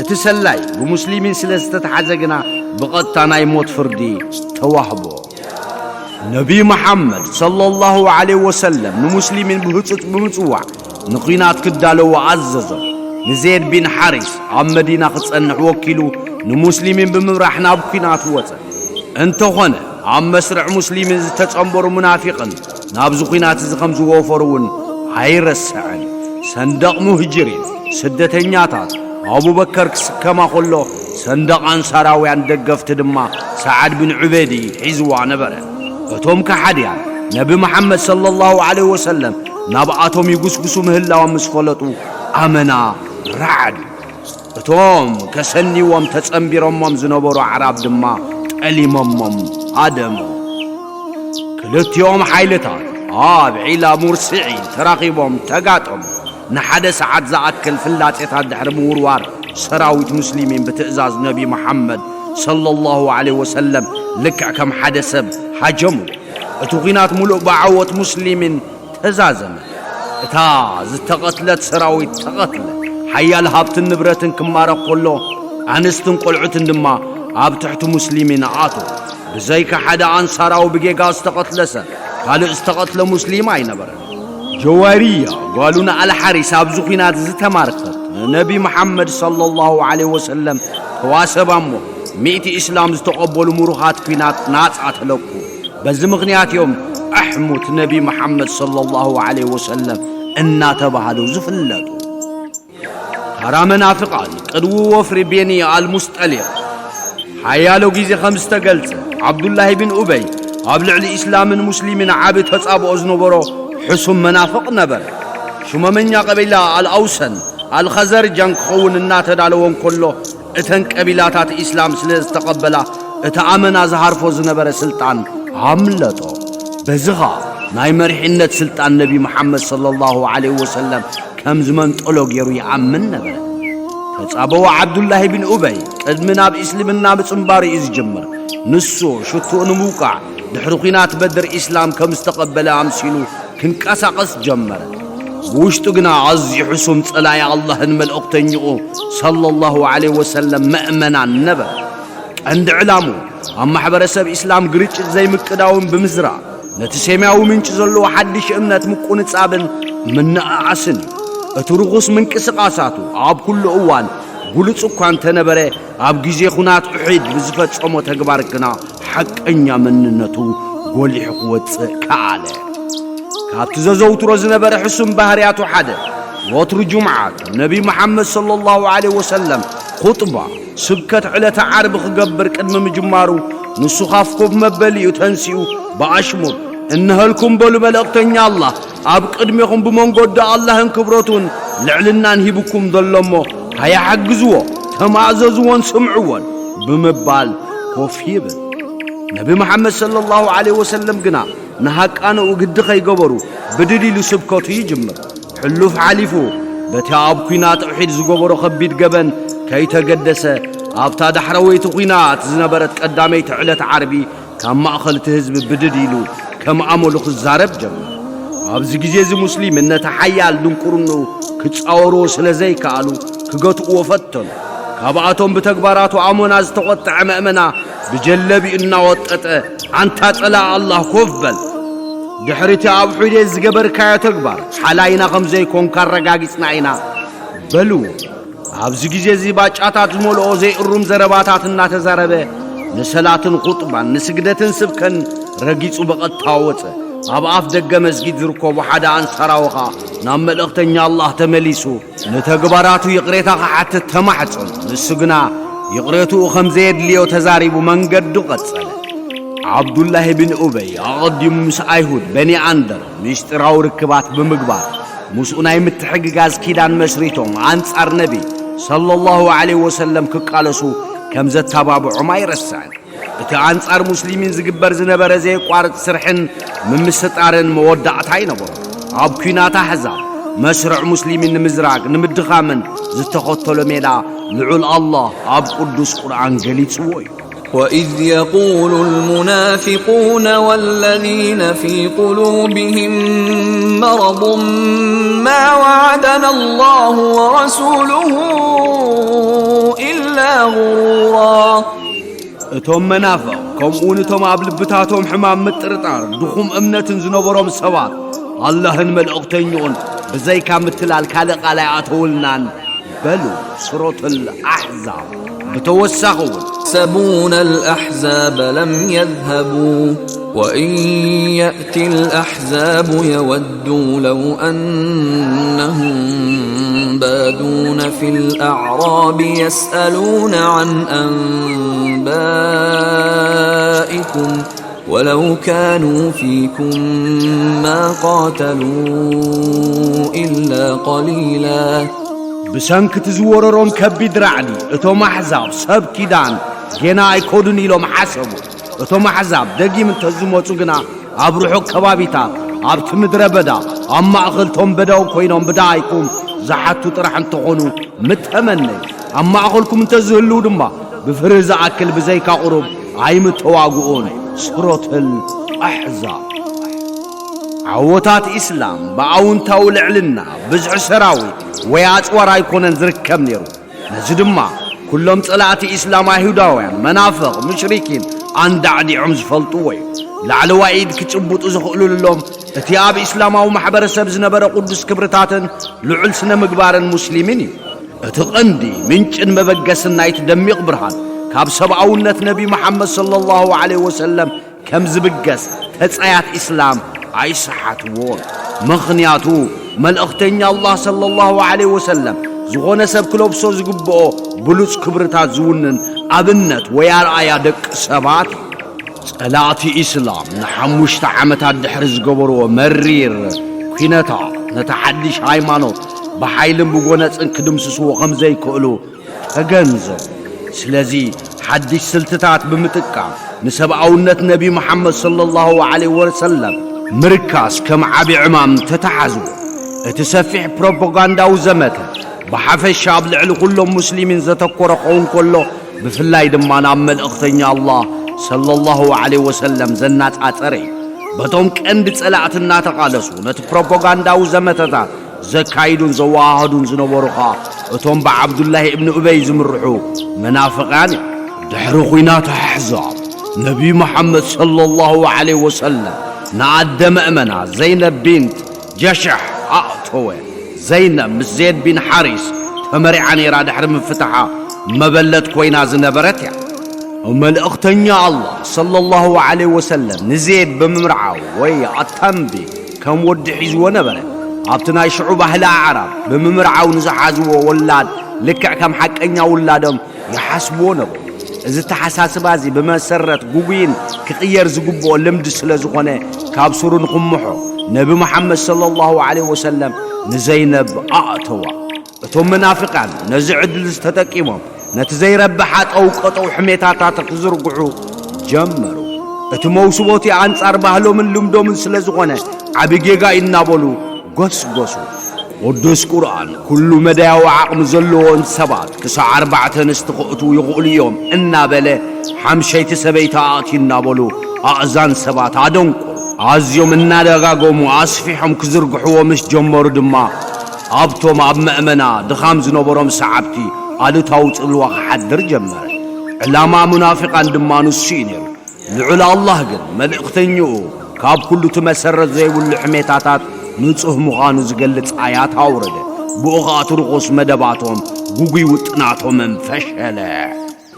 እቲ ሰላይ ብሙስሊሚን ስለ ዝተተሓዘ ግና፣ ብቐጥታ ናይ ሞት ፍርዲ ተዋህቦ። ነቢ መሓመድ ሰለላሁ ዐለይሂ ወሰለም ንሙስሊሚን ብህጹጽ ብምጽዋዕ ንኲናት ክዳለዉ ኣዘዞም። ንዜድ ቢን ሓሪስ ኣብ መዲና ክጸንሕ ወኪሉ ንሙስሊሚን ብምምራሕ ናብ ኲናት ወጸ። እንተኾነ፣ ኣብ መስርዕ ሙስሊሚን ዝተጸንበሩ ሙናፊቕን ናብዚ ኲናት እዚ ከም ዝወፈሩ እውን ኣይረስዐን። ሰንደቕ ሙህጅሪን ስደተኛታት ኣቡበከር ክስከማ ከሎ፣ ሰንደቕ ኣንሳራውያን ደገፍቲ ድማ ሰዓድ ቢን ዑበይዲ ሒዝዋ ነበረ። እቶም ከሓድያን ነቢ መሓመድ ሰለላሁ ዐለይሂ ወሰለም ናብኣቶም ይጉስጉሱ ምህላዎም ምስ ፈለጡ፣ ኣመና ረዓዱ። እቶም ከሰንይዎም ተጸንቢሮሞም ዝነበሩ ኣዕራብ ድማ ጠሊሞሞም ሃደሙ። ክልቲኦም ሓይልታት ኣብ ዒላ ሙርሲዒ ተራኺቦም ተጋጠሙ። ንሓደ ሰዓት ዝኣክል ፍላጼታት ድሕሪ ምውርዋር፣ ሰራዊት ሙስሊሚን ብትእዛዝ ነቢ መሓመድ ሰለላሁ ዐለይሂ ወሰለም ልክዕ ከም ሓደ ሰብ ሃጀሙ። እቲ ኲናት ምሉእ ብዓወት ሙስሊሚን ተዛዘመ። እታ ዝተቐትለት ሰራዊት ተቐትለ። ሓያል ሃብትን ንብረትን ክማረኽ ከሎ፣ ኣንስትን ቆልዑትን ድማ ኣብ ትሕቲ ሙስሊሚን ኣተዉ። ብዘይካ ሓደ ኣንሳራዊ ብጌጋ ዝተቐትለ ሰብ፣ ካልእ ዝተቐትለ ሙስሊም ኣይነበረን። ጀዋርያ ጓሉ ንኣልሓሪስ ኣብዚ ኲናት ዝተማርከት፣ ንነቢ መሓመድ ሰለላሁ ዐለይሂ ወሰለም ተዋሰባ እሞ፣ ሚእቲ ኢስላም ዝተቐበሉ ምሩኻት ኲናት ናጻ ተለቁ። በዚ ምኽንያት እዮም ኣሕሙት ነቢ መሓመድ ሰለላሁ ዐለይሂ ወሰለም እናተባህሉ ዝፍለጡ። ተራ መናፍቃን ቅድዊ ወፍሪ ቤኒ ኣልሙስጠሊቕ። ሓያሎ ግዜ ከም ዝተገልጸ፣ ዓብዱላሂ ብን ኡበይ ኣብ ልዕሊ ኢስላምን ሙስሊምን ዓቢ ተጻብኦ ዝነበሮ ሕሱም መናፍቕ ነበረ። ሽሞመኛ ቀቢላ ኣልኣውሰን ኣልኸዘርጃን ክኸውን እናተዳለወ እንከሎ፣ እተን ቀቢላታት ኢስላም ስለ ዝተቐበላ፣ እቲ ኣመና ዝሃርፎ ዝነበረ ስልጣን ኣምለጦ። በዚ ኸኣ ናይ መሪሕነት ስልጣን ነቢ መሓመድ ሰለላሁ ዐለይሂ ወሰለም ከም ዝመንጠሎ ገይሩ ይኣምን ነበረ። ተጻበኦ ዓብዱላሂ ብን ኡበይ ቅድሚ ናብ እስልምና ምጽንባሩ እዩ ዝጅምር። ንሱ ሽቱኡ ንምውቃዕ ድሕሪ ኲናት በድር ኢስላም ከም ዝተቐበለ ኣምሲሉ ክንቀሳቐስ ጀመረ። ብውሽጡ ግና ኣዝዩ ሕሱም ጸላኢ ኣላህን መልእኽተኝኡ ሰለላሁ ዐለይሂ ወሰለም መእመናን ነበረ። ቀንዲ ዕላሙ ኣብ ማሕበረሰብ ኢስላም ግርጭት ዘይምቅዳውን ብምዝራእ ነቲ ሴማዊ ምንጪ ዘለዎ ሓድሽ እምነት ምቁንጻብን ምንእኣስን እዩ። እቲ ርኹስ ምንቅስቓሳቱ ኣብ ኩሉ እዋን ግሉጽ እኳ እንተነበረ፣ ኣብ ግዜ ኹናት ኡሒድ ብዝፈጸሞ ተግባር ግና ሓቀኛ መንነቱ ጎሊሑ ክወጽእ ከኣለ። ካብቲ ዘዘውትሮ ዝነበረ ሕሱም ባህርያቱ ሓደ፣ ወትሩ ጁምዓ ነቢ መሓመድ ሰለላሁ ዐለይሂ ወሰለም ኹጥባ፣ ስብከት፣ ዕለተ ዓርቢ ክገብር ቅድሚ ምጅማሩ፣ ንሱ ካፍ ኮፍ መበሊኡ ተንሲኡ ብኣሽሙር፣ "እንሀልኩም በሉ መልእኽተኛ ኣላህ፣ ኣብ ቅድሜኹም ብመንገዲ ኣላህን ክብረቱን ልዕልናን ሂብኩም ዘሎ እሞ፣ ሃያ ሓግዝዎ፣ ተማእዘዝዎን ስምዕዎን" ብምባል ኮፍ ይብል። ነቢ መሓመድ ሰለላሁ ዐለይሂ ወሰለም ግና ንሃቃንኡ ግዲ ከይገበሩ ብድድ ኢሉ ስብከቱ ይጅምር። ሕሉፍ ሓሊፉ በቲ ኣብ ኲናት ኡሒድ ዝገበሮ ከቢድ ገበን ከይተገደሰ፣ ኣብታ ዳሕረወይቲ ኲናት ዝነበረት ቀዳመይቲ ዕለት ዓርቢ ካብ ማእኸል እቲ ህዝቢ ብድድ ኢሉ ከም ኣመሉ ክዛረብ ጀመረ። ኣብዚ ግዜ እዚ ሙስሊምን ነቲ ሓያል ድንቁርንኡ ክጻወርዎ ስለ ዘይከኣሉ ክገትእዎ ፈተኑ። ካብኣቶም ብተግባራቱ ኣሞና ዝተቖጥዐ መእመና ብጀለቢኡ እናወጠጠ፣ "ኣንታ ጸላእ ኣላህ ኮፍ በል! ድሕሪ እቲ ኣብ ሑዴ ዝገበርካዮ ተግባር ሓላይና ከም ዘይኮንካ ኣረጋጊጽና ኢና" በልዎ። ኣብዚ ግዜ እዚ ባጫታት ዝመልኦ ዘይእሩም ዘረባታት እናተዛረበ ንሰላትን ኹጥባን ንስግደትን ስብከን ረጊጹ ብቐጥታ ወጸ። ኣብ ኣፍ ደገ መስጊድ ዝርከቡ ሓደ ኣንሳራዊ ኸኣ ናብ መልእኽተኛ ኣላህ ተመሊሱ ንተግባራቱ ይቕሬታ ክሓትት ተማሕጸኖ። ንሱ ግና ይቕሬትኡ ከም ዘየድልዮ ተዛሪቡ መንገዱ ቀጸለ። ዓብዱላሂ ብን ኡበይ ኣቐዲሙ ምስ ኣይሁድ በኒ ኣንደር ምስጢራዊ ርክባት ብምግባር ምስኡ ናይ ምትሕግጋዝ ኪዳን መስሪቶም ኣንጻር ነቢ ሰለላሁ ዐለይሂ ወሰለም ክቃለሱ ከም ዘተባብዖም ኣይረስዕን። እቲ ኣንጻር ሙስሊሚን ዝግበር ዝነበረ ዘየቋርጽ ስርሕን ምምስጣርን መወዳእታ ኣይነበሮን። ኣብ ኲናት ኣሕዛብ መስርዕ ሙስሊሚን ንምዝራግ ንምድኻምን ዝተኸተሎ ሜላ ልዑል ኣላህ ኣብ ቅዱስ ቁርኣን ገሊጽዎ እዩ። وإذ يقول المنافقون والذين في قلوبهم مرض ما وعدنا الله ورسوله إلا غرورا. እቶም መናፍቕ ከምኡውን እቶም ኣብ ልብታቶም ሕማም ምጥርጣር ድኹም እምነትን ዝነበሮም ሰባት ኣላህን መልእኽተኛኡን ብዘይካ ምትላል ካልእ ቃል ኣይኣተውልናን በሉ። ሱረቱል ኣሕዛብ። ብተወሳኺ እውን يحسبون الأحزاب لم يذهبوا وإن يأت الأحزاب يودوا لو أنهم بادون في الأعراب يسألون عن أنبائكم ولو كانوا فيكم ما قاتلوا إلا قليلا. ብሰንኪ እቲ ዝወረሮም ከቢድ ራዕዲ፣ እቶም ኣሕዛብ ሰብ ኪዳን ጌና ኣይኮዱን ኢሎም ሓሰቡ። እቶም ኣሕዛብ ደጊም እንተዝመጹ ግና፣ ኣብ ርሑቕ ከባቢታት፣ ኣብቲ ምድረ በዳ፣ ኣብ ማእከልቶም በዳው ኮይኖም ብደሃይኩም ዝሓቱ ጥራሕ እንተኾኑ ምተመነዩ። ኣብ ማእከልኩም እንተዝህልዉ ድማ፣ ብፍርህ ዝኣክል ብዘይካ ቁሩብ ኣይምተዋግኡን። ሱረቱል ኣሕዛብ። ዓወታት ኢስላም ብኣውንታዊ ልዕልና፣ ብዝሒ ሰራዊት ወይ ኣጽዋር ኣይኮነን ዝርከብ ነይሩ። ነዚ ድማ ኩሎም ጸላእቲ ኢስላም ኣይሁዳውያን፣ መናፍቕ፣ ሙሽሪኪን ኣንዳዕዲዖም ዝፈልጥዎ እዩ። ላዕለዋይ ኢድ ክጭብጡ ዝኽእሉሎም እቲ ኣብ ኢስላማዊ ማሕበረሰብ ዝነበረ ቅዱስ ክብርታትን ልዑል ስነ ምግባርን ሙስሊምን እዩ። እቲ ቐንዲ ምንጭን መበገስን ናይቲ ደሚቕ ብርሃን ካብ ሰብኣውነት ነቢ መሓመድ ሰለላሁ ዐለይሂ ወሰለም ከም ዝብገስ ተጻያት ኢስላም ኣይሰሓትዎን። ምኽንያቱ መልእኽተኛ ኣላህ ሰለላሁ ዐለይሂ ወሰለም ዝኾነ ሰብ ክለብሶ ዝግብኦ ብሉጽ ክብርታት ዝውንን ኣብነት ወይ ኣርኣያ ደቂ ሰባት እዩ። ጸላእቲ ኢስላም ንሓሙሽተ ዓመታት ድሕሪ ዝገበርዎ መሪር ኲነታት፣ ነቲ ሓድሽ ሃይማኖት ብሓይልን ብጎነጽን ክድምስስዎ ከም ዘይክእሉ ተገንዘቡ። ስለዚ ሓድሽ ስልትታት ብምጥቃም ንሰብኣውነት ነቢ መሓመድ ሰለላሁ ዐለይሂ ወሰለም ምርካስ ከም ዓቢ ዕማም ተተሓዝዎ። እቲ ሰፊሕ ፕሮፓጋንዳዊ ዘመተ ብሓፈሻ ኣብ ልዕሊ ኩሎም ሙስሊሚን ዘተኮረ ክኸውን ከሎ፣ ብፍላይ ድማ ናብ መልእኽተኛ ኣላህ ሰለላሁ ዐለይሂ ወሰለም ዘነጻጸረ እዩ። በቶም ቀንዲ ጸላእቲ እናተቓለሱ ነቲ ፕሮፓጋንዳዊ ዘመተታት ዘካይዱን ዘወሃህዱን ዝነበሩ ኸኣ እቶም ብዓብዱላሂ እብን ኡበይ ዝምርሑ መናፍቓን እዮም። ድሕሪ ኲናት ኣሕዛብ፣ ነቢ መሓመድ ሰለላሁ ዐለይሂ ወሰለም ንኣደ መእመና ዘይነብ ቢንት ጀሽሕ ኣእተወ። ዘይነብ ምስ ዜድ ቢን ሓሪስ ተመሪዓ ነይራ ድሕሪ ምፍታሓ መበለት ኮይና ዝነበረት እያ። መልእኽተኛ ኣላህ ሰለላሁ ዐለይሂ ወሰለም ንዜድ ብምምርዓው ወይ ኣታንቢ ከም ወዲ ሒዝዎ ነበረ። ኣብቲ ናይ ሽዑ ባህሊ ኣዕራብ ብምምርዓው ንዝሓዝዎ ወላድ ልክዕ ከም ሓቀኛ ውላዶም ይሓስብዎ ነበሩ። እዚ ኣተሓሳስባ እዚ ብመሰረት ግጉይን ክቕየር ዝግብኦ ልምዲ ስለ ዝኾነ ካብ ስሩ ንኽምሖ ነቢ መሓመድ ሰለላሁ ዐለይሂ ወሰለም ንዘይነብ ኣእተዋ። እቶም መናፍቃን ነዚ ዕድል እዚ ተጠቂሞም ነቲ ዘይረብሕ ኣጠው ቀጠው ሕሜታታት ክዝርግሑ ጀመሩ። እቲ መውስቦቲ ኣንጻር ባህሎምን ልምዶምን ስለ ዝኾነ ዓቢ ጌጋ እዩ እናበሉ ጎስጎሱ። ቅዱስ ቁርኣን ኩሉ መዳያዊ ዓቕሚ ዘለዎም ሰባት ክሳዕ ኣርባዕተ ኣንስቲ ክእትዉ ይኽእሉ እዮም እናበለ ሓምሸይቲ ሰበይቲ ኣእትዩ እናበሉ ኣእዛን ሰባት ኣደንቁሩ። ኣዝዮም እናደጋገሙ ኣስፊሖም ክዝርግሕዎ ምስ ጀመሩ ድማ ኣብቶም ኣብ መእመና ድኻም ዝነበሮም ሰዓብቲ ኣሉታዊ ጽልዋ ክሓድር ጀመረ። ዕላማ ሙናፊቃን ድማ ንሱ እዩ ነይሩ። ልዑል ኣላህ ግን መልእኽተኛኡ ካብ ኩሉ እቲ መሰረት ዘይብሉ ሕሜታታት ንጹህ ምዃኑ ዝገልጽ ኣያት ኣውረደ። ብኡ ኸኣ እቲ ርኹስ መደባቶም፣ ግጉይ ውጥናቶምን ፈሸለ።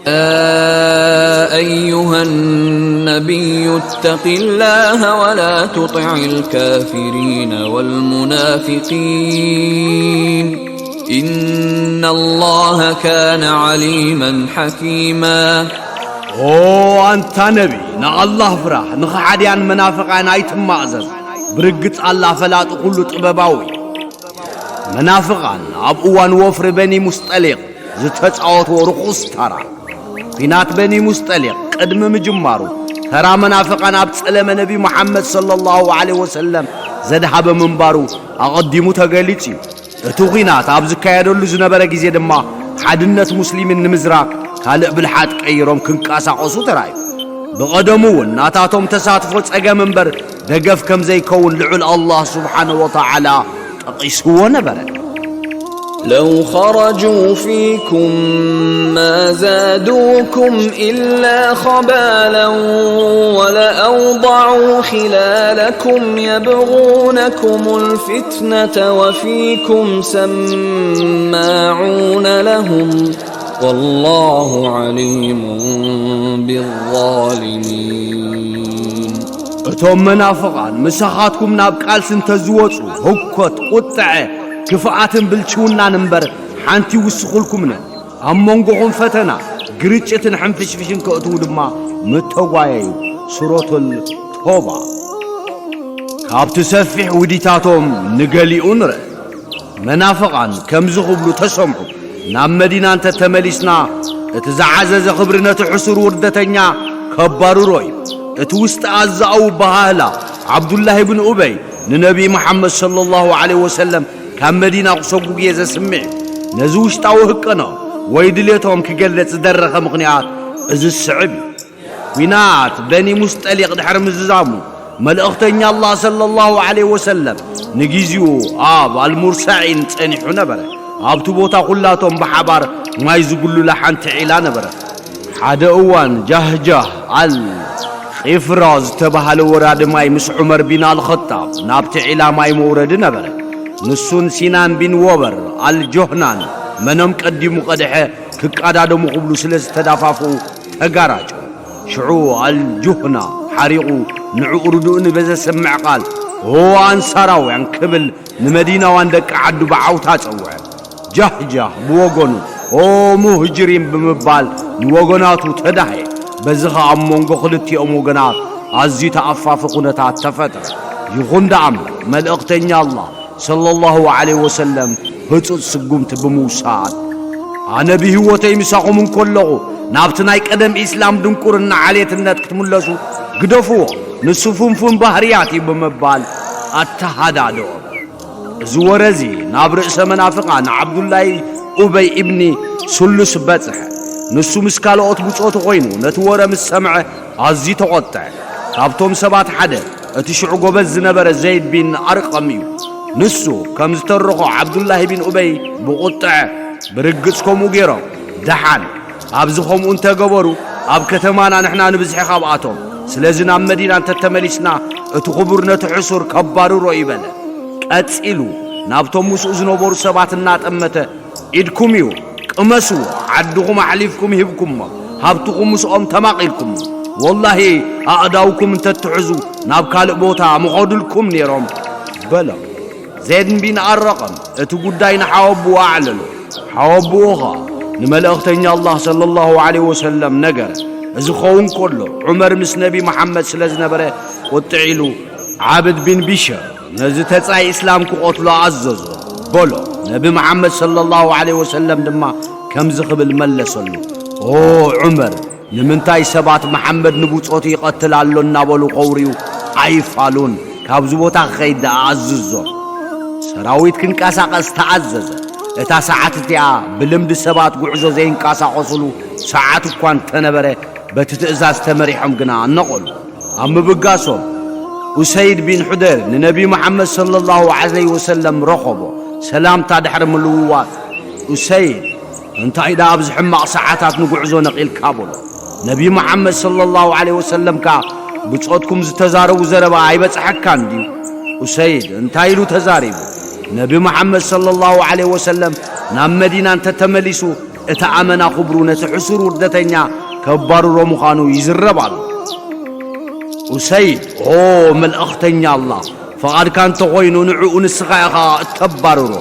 يا أيها النبي اتق الله ولا تطع الكافرين والمنافقين إن الله كان عليما حكيما ኦ ኣንታ ነቢ፣ ንኣላህ ፍራሕ፣ ንኸሓድያን መናፍቓን ኣይትማእዘዝ። ብርግጽ ኣላህ ፈላጢ ኩሉ ጥበባዊ እዩ። መናፍቓን ኣብ እዋን ወፍሪ በኒ ሙስጠሊቕ ዝተጻወትዎ ርኹስ ተራ። ኲናት በኒ ሙስጠሊቕ ቅድሚ ምጅማሩ፣ ተራ መናፍቓን ኣብ ጸለመ ነቢ መሓመድ ሰለላሁ ዐለይሂ ወሰለም ዘድሃበ ምንባሩ ኣቐዲሙ ተገሊጹ እዩ። እቲ ኲናት ኣብ ዝካየደሉ ዝነበረ ግዜ ድማ፣ ሓድነት ሙስሊሚን ንምዝራግ ካልእ ብልሓት ቀይሮም ክንቀሳቐሱ ተራእዩ። ብቐደሙ እውን ናታቶም ተሳትፎ ጸገም እምበር ደገፍ ከም ዘይከውን ልዑል ኣላህ ስብሓነሁ ወተዓላ ጠቒስዎ ነበረ። لو خرجوا فيكم ما زادوكم إلا خبالا ولأوضعوا خلالكم يبغونكم الفتنة وفيكم سماعون لهم والله عليم بالظالمين እቶም መናፍቓን ምሳኻትኩም ናብ ቃልሲ እንተዝወጹ፣ ህኮት፣ ቁጥዐ፣ ክፍኣትን ብልሽውናን እምበር ሓንቲ ይውስኹልኩምን እዮም። ኣብ መንጎኹም ፈተና፣ ግርጭትን ሕንፍሽፍሽን ከእትዉ ድማ ምተጓየዩ። ሱረቱል ቶባ። ካብቲ ሰፊሕ ውዲታቶም ንገሊኡ ንርእ። መናፍቓን ከምዚ ክብሉ ተሰምዑ፣ ናብ መዲና እንተ ተመሊስና፣ እቲ ዝዓዘዘ ክብሪ ነቲ ሕሱር ውርደተኛ ከባርሮ እዩ። እቲ ውስጢ ኣዛኡ በሃህላ ዓብዱላህ ብን ኡበይ ንነቢ መሓመድ ሰለላሁ ዐለይሂ ወሰለም ካብ መዲና ክሰጉ ግዜ ዘስምዕ እዩ። ነዚ ውሽጣዊ ህቀኖም ወይ ድሌቶም ክገልጽ ዝደረኸ ምኽንያት እዚ ዝስዕብ እዩ። ኲናት በኒ ሙስጠሊቕ ድሕሪ ምዝዛሙ፣ መልእኽተኛ ኣላህ ሰለላሁ ዐለይሂ ወሰለም ንግዜኡ ኣብ ኣልሙርሳዒን ጸኒሑ ነበረ። ኣብቲ ቦታ ኩላቶም ብሓባር ማይ ዝጉልላ ሓንቲ ዒላ ነበረት። ሓደ እዋን ጃህጃህ ኣል ቂፍራ ዝተባህለ ወራዲ ማይ ምስ ዑመር ቢን ኣልኸጣብ ናብቲ ዒላ ማይ መውረዲ ነበረ። ንሱን ሲናን ቢን ወበር ኣልጆህናን መኖም ቀዲሙ ቀድሐ ክቀዳደሙ ክብሉ ስለ ዝተዳፋፍኡ ተጋራጨው። ሽዑ ኣልጁህና ሓሪቑ ንዕኡ ርዱእ ንበዘሰምዕ ቃል፣ "ኦ ኣንሳራውያን" ክብል ንመዲናውያን ደቂ ዓዱ ብዓውታ ጸውዐ። ጃህጃህ ብወገኑ፣ "ኦ ሙህጅሪን" ብምባል ንወገናቱ ተዳህየ። በዚ ኸኣ ኣብ መንጎ ክልቲኦም ወገናት ኣዝዩ ተኣፋፊ ኩነታት ተፈጥረ። ይኹን ደኣ እምበር፣ መልእኽተኛ ኣላህ ሰለላሁ ዐለይሂ ወሰለም ህጹጽ ስጉምቲ ብምውሳድ፣ "ኣነ ብህይወተይ ምሳኹም እንከለኹ ናብቲ ናይ ቀደም ኢስላም ድንቁርና ዓሌትነት ክትምለሱ ግደፍዎ፣ ንሱ ፍንፉን ባህርያት እዩ" ብምባል ኣተሃዳድኦም። እዚ ወረ እዚ ናብ ርእሰ መናፍቓን ዓብዱላይ ኡበይ ኢብኒ ሱሉስ በጽሐ። ንሱ ምስ ካልኦት ብጾቱ ኾይኑ ነቲ ወረ ምስ ሰምዐ ኣዝዩ ተቖጥዐ። ካብቶም ሰባት ሓደ፣ እቲ ሽዑ ጎበዝ ዝነበረ ዘይድ ቢን ኣርቀም እዩ። ንሱ ከም ዝተረኾ ዓብዱላሂ ቢን ኡበይ ብቑጥዐ፣ "ብርግጽ ከምኡ ገይሮም፣ ደሓን ኣብዚ ከምኡ እንተገበሩ፣ ኣብ ከተማና ንሕና ንብዝሒ ካብኣቶም። ስለዚ ናብ መዲና እንተተመሊስና፣ እቲ ክቡር ነቲ ሕሱር ከባርሮ" እዩ በለ። ቀጺሉ ናብቶም ምስኡ ዝነበሩ ሰባት እናጠመተ፣ ኢድኩም እዩ፣ ቅመስዎ፣ ዓድኹም ኣሕሊፍኩም ሂብኩሞ፣ ሃብትኹም ምስኦም ተማቒልኩሞ። ወላሂ ኣእዳውኩም እንተትሕዙ ናብ ካልእ ቦታ ምኸዱልኩም ነይሮም በሎም። ዜድ ቢን ኣረቐም እቲ ጉዳይ ንሓወብኡ ኣዕለሎ። ሓወብኡ ኸኣ ንመልእኽተኛ ኣላህ ሰለላሁ ዐለይሂ ወሰለም ነገረ። እዚ ክኸውን ከሎ ዑመር ምስ ነቢ መሓመድ ስለ ዝነበረ ቁጥዕ ኢሉ፣ ዓብድ ቢን ቢሸር ነዚ ተጻይ እስላም ክቐትሎ ኣዘዞ በሎ። ነቢ መሓመድ ሰለላሁ ዐለይሂ ወሰለም ድማ ከምዚ ክብል መለሰሉ፣ ኦ ዑመር፣ ንምንታይ ሰባት መሓመድ ንብጾቱ ይቐትል ኣሎ እናበሉ ከውርዩ ኣይፋሉን፣ ካብዚ ቦታ ክኸይድ ደኣ ኣዝዞ። ሰራዊት ክንቀሳቐስ ተኣዘዘ። እታ ሰዓት እቲኣ ብልምዲ ሰባት ጉዕዞ ዘይንቀሳቐሱሉ ሰዓት እኳ እንተነበረ፣ በቲ ትእዛዝ ተመሪሖም ግና ኣነቐሉ። ኣብ ምብጋሶም፣ ኡሰይድ ቢን ሑደር ንነቢ መሓመድ ሰለላሁ ዐለይሂ ወሰለም ረኸቦ። ሰላምታ ድሕሪ ምልውዋጥ፣ ኡሰይድ፣ እንታይ ደኣ ኣብዚ ሕማቕ ሰዓታት ንጉዕዞ ነቒልካ? በሎ። ነቢ መሓመድ ሰለላሁ ዐለይሂ ወሰለም ከኣ፣ ብጾትኩም ዝተዛረቡ ዘረባ ኣይበጽሐካን ድዩ? ኡሰይድ እንታይ ኢሉ ተዛሪቡ? ነቢ መሓመድ ሰለላሁ ዐለይሂ ወሰለም ናብ መዲና እንተተመሊሱ፣ እቲ ኣመና ክብሩ ነቲ ሕሱር ውርደተኛ ከባርሮ ምዃኑ ይዝረብ ኣሎ። ኡሰይድ፣ ኦ መልእኽተኛ ኣላህ፣ ፍቓድካ እንተኾይኑ ንዕኡ ንስኻ ኢኻ እተባርሮ።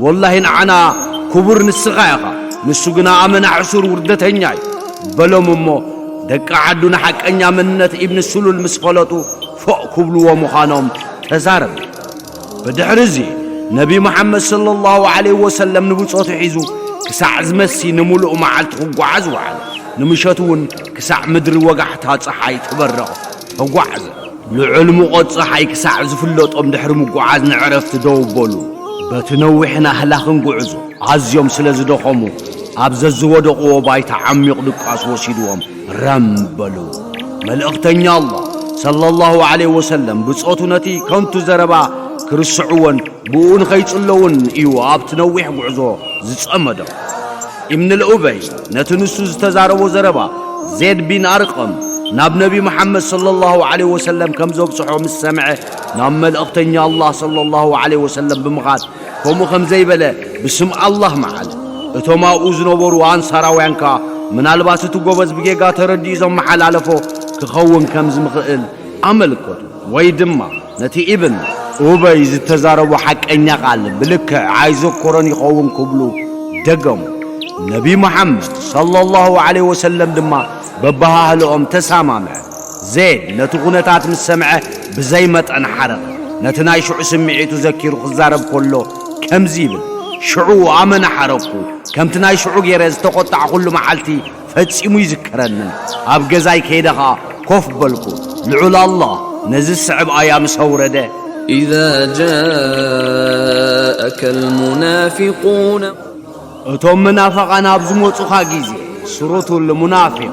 ወላሂ ንዓና ክቡር ንስኻ ኢኻ፣ ንሱ ግና ኣመና ሕሱር ውርደተኛ እዩ በሎም። እሞ ደቂ ዓዱ ንሓቀኛ መንነት ኢብን ሱሉል ምስ ፈለጡ ፎእ ክብልዎ ምዃኖም ተዛረቡ። ብድሕሪ እዚ ነቢ መሓመድ ሰለላሁ ዐለይሂ ወሰለም ንብጾቱ ሒዙ ክሳዕ ዝመሲ ንምሉእ መዓልቲ ክጓዓዝ ወዓለ። ንምሸት እውን ክሳዕ ምድሪ ወጋሕታ ጸሓይ ትበርቕ ተጓዕዘ። ልዑል ሙቐት ጸሓይ ክሳዕ ዝፍለጦም ድሕሪ ምጉዓዝ ንዕረፍቲ ደው በሉ። በቲ ነዊሕን ኣህላኽን ጉዕዞ ኣዝዮም ስለ ዝደኸሙ፣ ኣብ ዘዝወደቕዎ ባይታ ዓሚቕ ድቃስ ወሲድዎም ረም በሉ። መልእኽተኛ ኣላህ ሰለላሁ ዐለይሂ ወሰለም ብጾቱ ነቲ ከንቱ ዘረባ ክርስዕዎን ብኡ ንኸይጽለውን እዩ ኣብቲ ነዊሕ ጉዕዞ ዝጸመዶም። ኢብን ልኡበይ ነቲ ንሱ ዝተዛረቦ ዘረባ ዜድ ቢን ኣርቀም ናብ ነቢ መሓመድ ሰለላሁ ዐለይሂ ወሰለም ከም ዘብጽሖ ምስ ሰምዐ፣ ናብ መልእኽተኛ ኣላህ ሰለላሁ ዐለይሂ ወሰለም ብምኻድ፣ ከምኡ ከም ዘይበለ ብስም ኣላህ መዓለ። እቶም ኣብኡ ዝነበሩ ኣንሳራውያን ከኣ ምናልባት እቲ ጎበዝ ብጌጋ ተረዲኡ ዘመሓላለፎ ክኸውን ከም ዝምኽእል ኣመልከቱ። ወይ ድማ ነቲ ኢብን ኡበይ ዝተዛረቦ ሓቀኛ ቃል ብልክዕ ኣይዘኮሮን ይኸውን ክብሉ ደገሙ። ነቢ መሓመድ ሰለላሁ ዐለይሂ ወሰለም ድማ በባህልኦም ተሰማምዐ። ዜድ ነቲ ኩነታት ምስ ሰምዐ ብዘይ መጠን ሓረቐ። ነቲ ናይ ሽዑ ስምዒቱ ዘኪሩ ክዛረብ ከሎ ከምዚ ይብል፣ ሽዑ ኣመና ሓረቕኩ። ከምቲ ናይ ሽዑ ገይረ ዝተቖጣዕኩሉ መዓልቲ ፈጺሙ ይዝከረንን። ኣብ ገዛይ ከይደ ኸኣ ኮፍ በልኩ። ልዑል ኣላህ ነዚ ዝስዕብ ኣያ ምስ ኣውረደ፣ إذا جاءك المنافقون እቶም መናፍቓን ኣብ ዝመጹኻ ግዜ፣ ሱረቱል ሙናፊቕ፣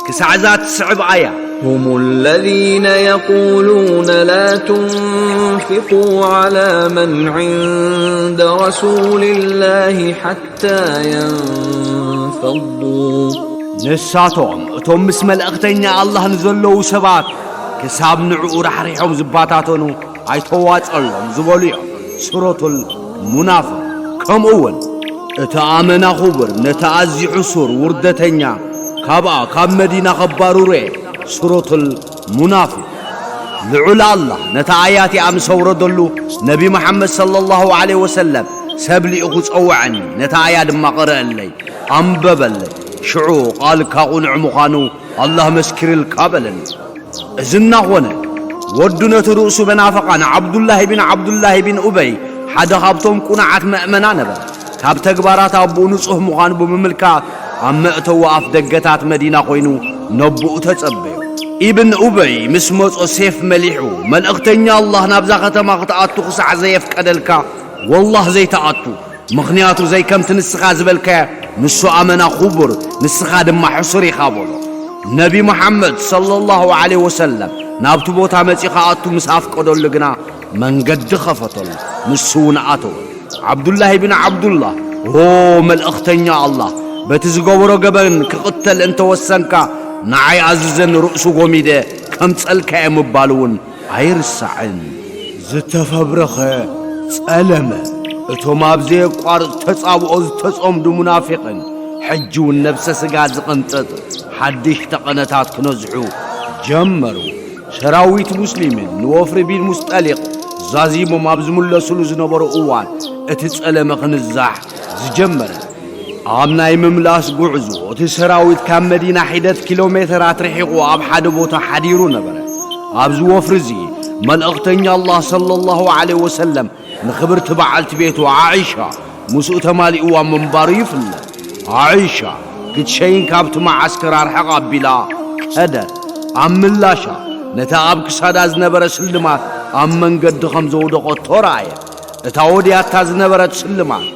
ክሳዕ እዛ ትስዕብ ኣያ። هم الذين يقولون لا تنفقوا على من عند رسول الله حتى ينفضوا ንሳቶም እቶም ምስ መልእኽተኛ ኣላህ ንዘለዉ ሰባት ክሳብ ንዕኡ ራሕሪሖም ዝባታተኑ ኣይተዋጸሎም ዝበሉ እዮም። ሱረቱል ሙናፍቕ። ከምኡ እውን እቲ ኣመና ኹቡር ነቲ ኣዝዩ ሕሱር ውርደተኛ ካብኣ ካብ መዲና ከባርሩ እየ። ሱረቱል ሙናፍቕ። ልዑል ኣላህ ነታ ኣያት እያ ምስ ኣውረደሉ፣ ነቢ መሓመድ ሰለላሁ ዐለይሂ ወሰለም ሰብ ልኢኹ ጸውዐኒ፣ ነታ ኣያ ድማ ቅረአለይ፣ ኣንበበለይ። ሽዑ ቃልካ ቁኑዕ ምዃኑ ኣላህ መስኪርልካ በለኒ። እዚ እናኾነ፣ ወዱ ነቲ ርእሱ መናፍቓን ዓብዱላሂ ቢን ዓብዱላሂ ቢን ኡበይ ሓደ ካብቶም ቁኑዓት መእመና ነበረ። ካብ ተግባራት ኣቦኡ ንጹህ ምዃኑ ብምምልካት፣ ኣብ መእተዊ ኣፍ ደገታት መዲና ኮይኑ ነቦኡ ተጸበዮ። ኢብን ኡበይ ምስ መጾ ሴፍ መሊሑ፣ መልእኽተኛ ኣላህ ናብዛ ከተማ ክትኣቱ ክሳዕ ዘየፍቀደልካ፣ ወላህ ዘይትኣቱ። ምኽንያቱ ዘይከምቲ ንስኻ ዝበልካዮ፣ ንሱ ኣመና ኹቡር፣ ንስኻ ድማ ሕሱር ኢኻ በሎ። ነቢ መሓመድ ሰለላሁ ዐለይሂ ወሰለም ናብቲ ቦታ መጺኡ ክኣቱ ምስ ኣፍቀደሉ ግና መንገዲ ኸፈተሉ፣ ንሱ እውን ኣተወ። ዓብዱላሂ ብን ዓብዱላህ፣ ኦ መልእኽተኛ ኣላህ፣ በቲ ዝገበሮ ገበን ክቕተል እንተወሰንካ ንዓይ ኣዝዘኒ፣ ርእሱ ጎሚደ ከምጸልካ እየ ምባሉ እውን ኣይርሳዕን። ዝተፈብረኸ ጸለመ። እቶም ኣብ ዘየቋርጽ ተጻብኦ ዝተጸምዱ ሙናፊቕን፣ ሕጂ እውን ነብሰ ስጋ ዝቕንጥጥ ሓድሽ ተቐነታት ክነዝሑ ጀመሩ። ሰራዊት ሙስሊምን ንወፍሪ ቢን ሙስጠሊቕ ዛዚሞም ኣብ ዝምለሱሉ ዝነበሩ እዋን፣ እቲ ጸለመ ክንዛሕ ዝጀመረ። ኣብ ናይ ምምላስ ጉዕዞ፣ እቲ ሰራዊት ካብ መዲና ሒደት ኪሎ ሜተራት ርሒቑ ኣብ ሓደ ቦታ ሓዲሩ ነበረ። ኣብዚ ወፍሪ እዚ፣ መልእኽተኛ ኣላህ ሰለላሁ ዐለይሂ ወሰለም ንኽብርቲ በዓልቲ ቤቱ ዓኢሻ ምስኡ ተማሊእዋ ምንባሩ ይፍለጥ። ዓኢሻ ክትሸይን ካብቲ መዓስከር ኣርሕቕ ኣቢላ ከደት። ኣብ ምላሻ፣ ነታ ኣብ ክሳዳ ዝነበረ ስልማት ኣብ መንገዲ ከም ዘውደቐቶ ረኣየት። እታ ወድያታ ዝነበረት ስልማት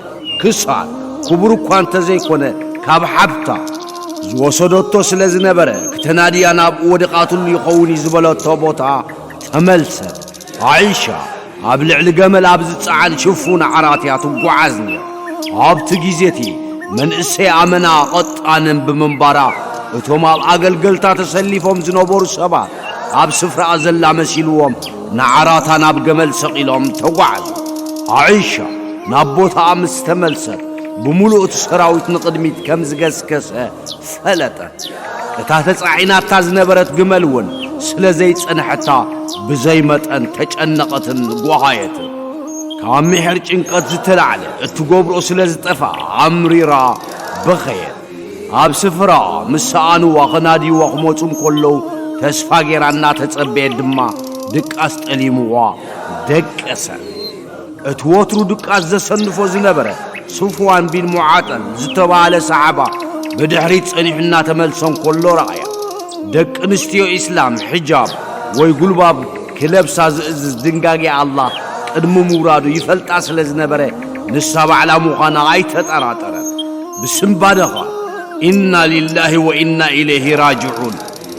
ክሳድ ክቡር እኳ እንተዘይኮነ፣ ካብ ሓብታ ዝወሰደቶ ስለ ዝነበረ፣ ክተናድያ ናብኡ ወዲቓትሉ ይኸውን እዩ ዝበለቶ ቦታ ተመልሰት። ዓኢሻ ኣብ ልዕሊ ገመል ኣብ ዝጸዓን ሽፉን ዓራት እያ ትጓዓዝ ነይራ። ኣብቲ ግዜ እቲ መንእሰይ ኣመና ቐጣንን ብምንባራ፣ እቶም ኣብ ኣገልገልታ ተሰሊፎም ዝነበሩ ሰባት ኣብ ስፍራኣ ዘላ መሲልዎም ንዓራታ ናብ ገመል ሰቒሎም ተጓዓዙ። ዓኢሻ ናብ ቦታኣ ምስ ተመልሰት፣ ብምሉእ እቲ ሰራዊት ንቕድሚት ከም ዝገስገሰ ፈለጠት። እታ ተጻዒናታ ዝነበረት ግመል እውን ስለ ዘይጸንሐታ፣ ብዘይ መጠን ተጨነቐትን ጓሃየትን። ካብ ምሒር ጭንቀት ዝተላዕለ እትገብሮ ስለ ዝጠፍኣ፣ ኣምሪራ በኸየት። ኣብ ስፍራ ምስ ሰኣንዋ፣ ከናድይዋ ክመጹ እንከለዉ፣ ተስፋ ጌራ እናተጸበየት ድማ፣ ድቃስ ጠሊምዋ ደቀሰት። እቲ ወትሩ ድቃስ ዘሰንፎ ዝነበረ ሱፍዋን ቢን ሙዓጠል ዝተባህለ ሰሓባ፣ ብድሕሪት ጸኒሑ እናተመልሰ እንከሎ ረኣያ። ደቂ ኣንስትዮ ኢስላም፣ ሒጃብ ወይ ጉልባብ ክለብሳ ዝእዝዝ ድንጋጌ ኣላህ ቅድሚ ምውራዱ ይፈልጣ ስለ ዝነበረ፣ ንሳ ባዕላ ምዃና ኣይተጠራጠረን። ብስንባደኻ፣ ኢና ሊላሂ ወኢና ኢለይሂ ራጅዑን፣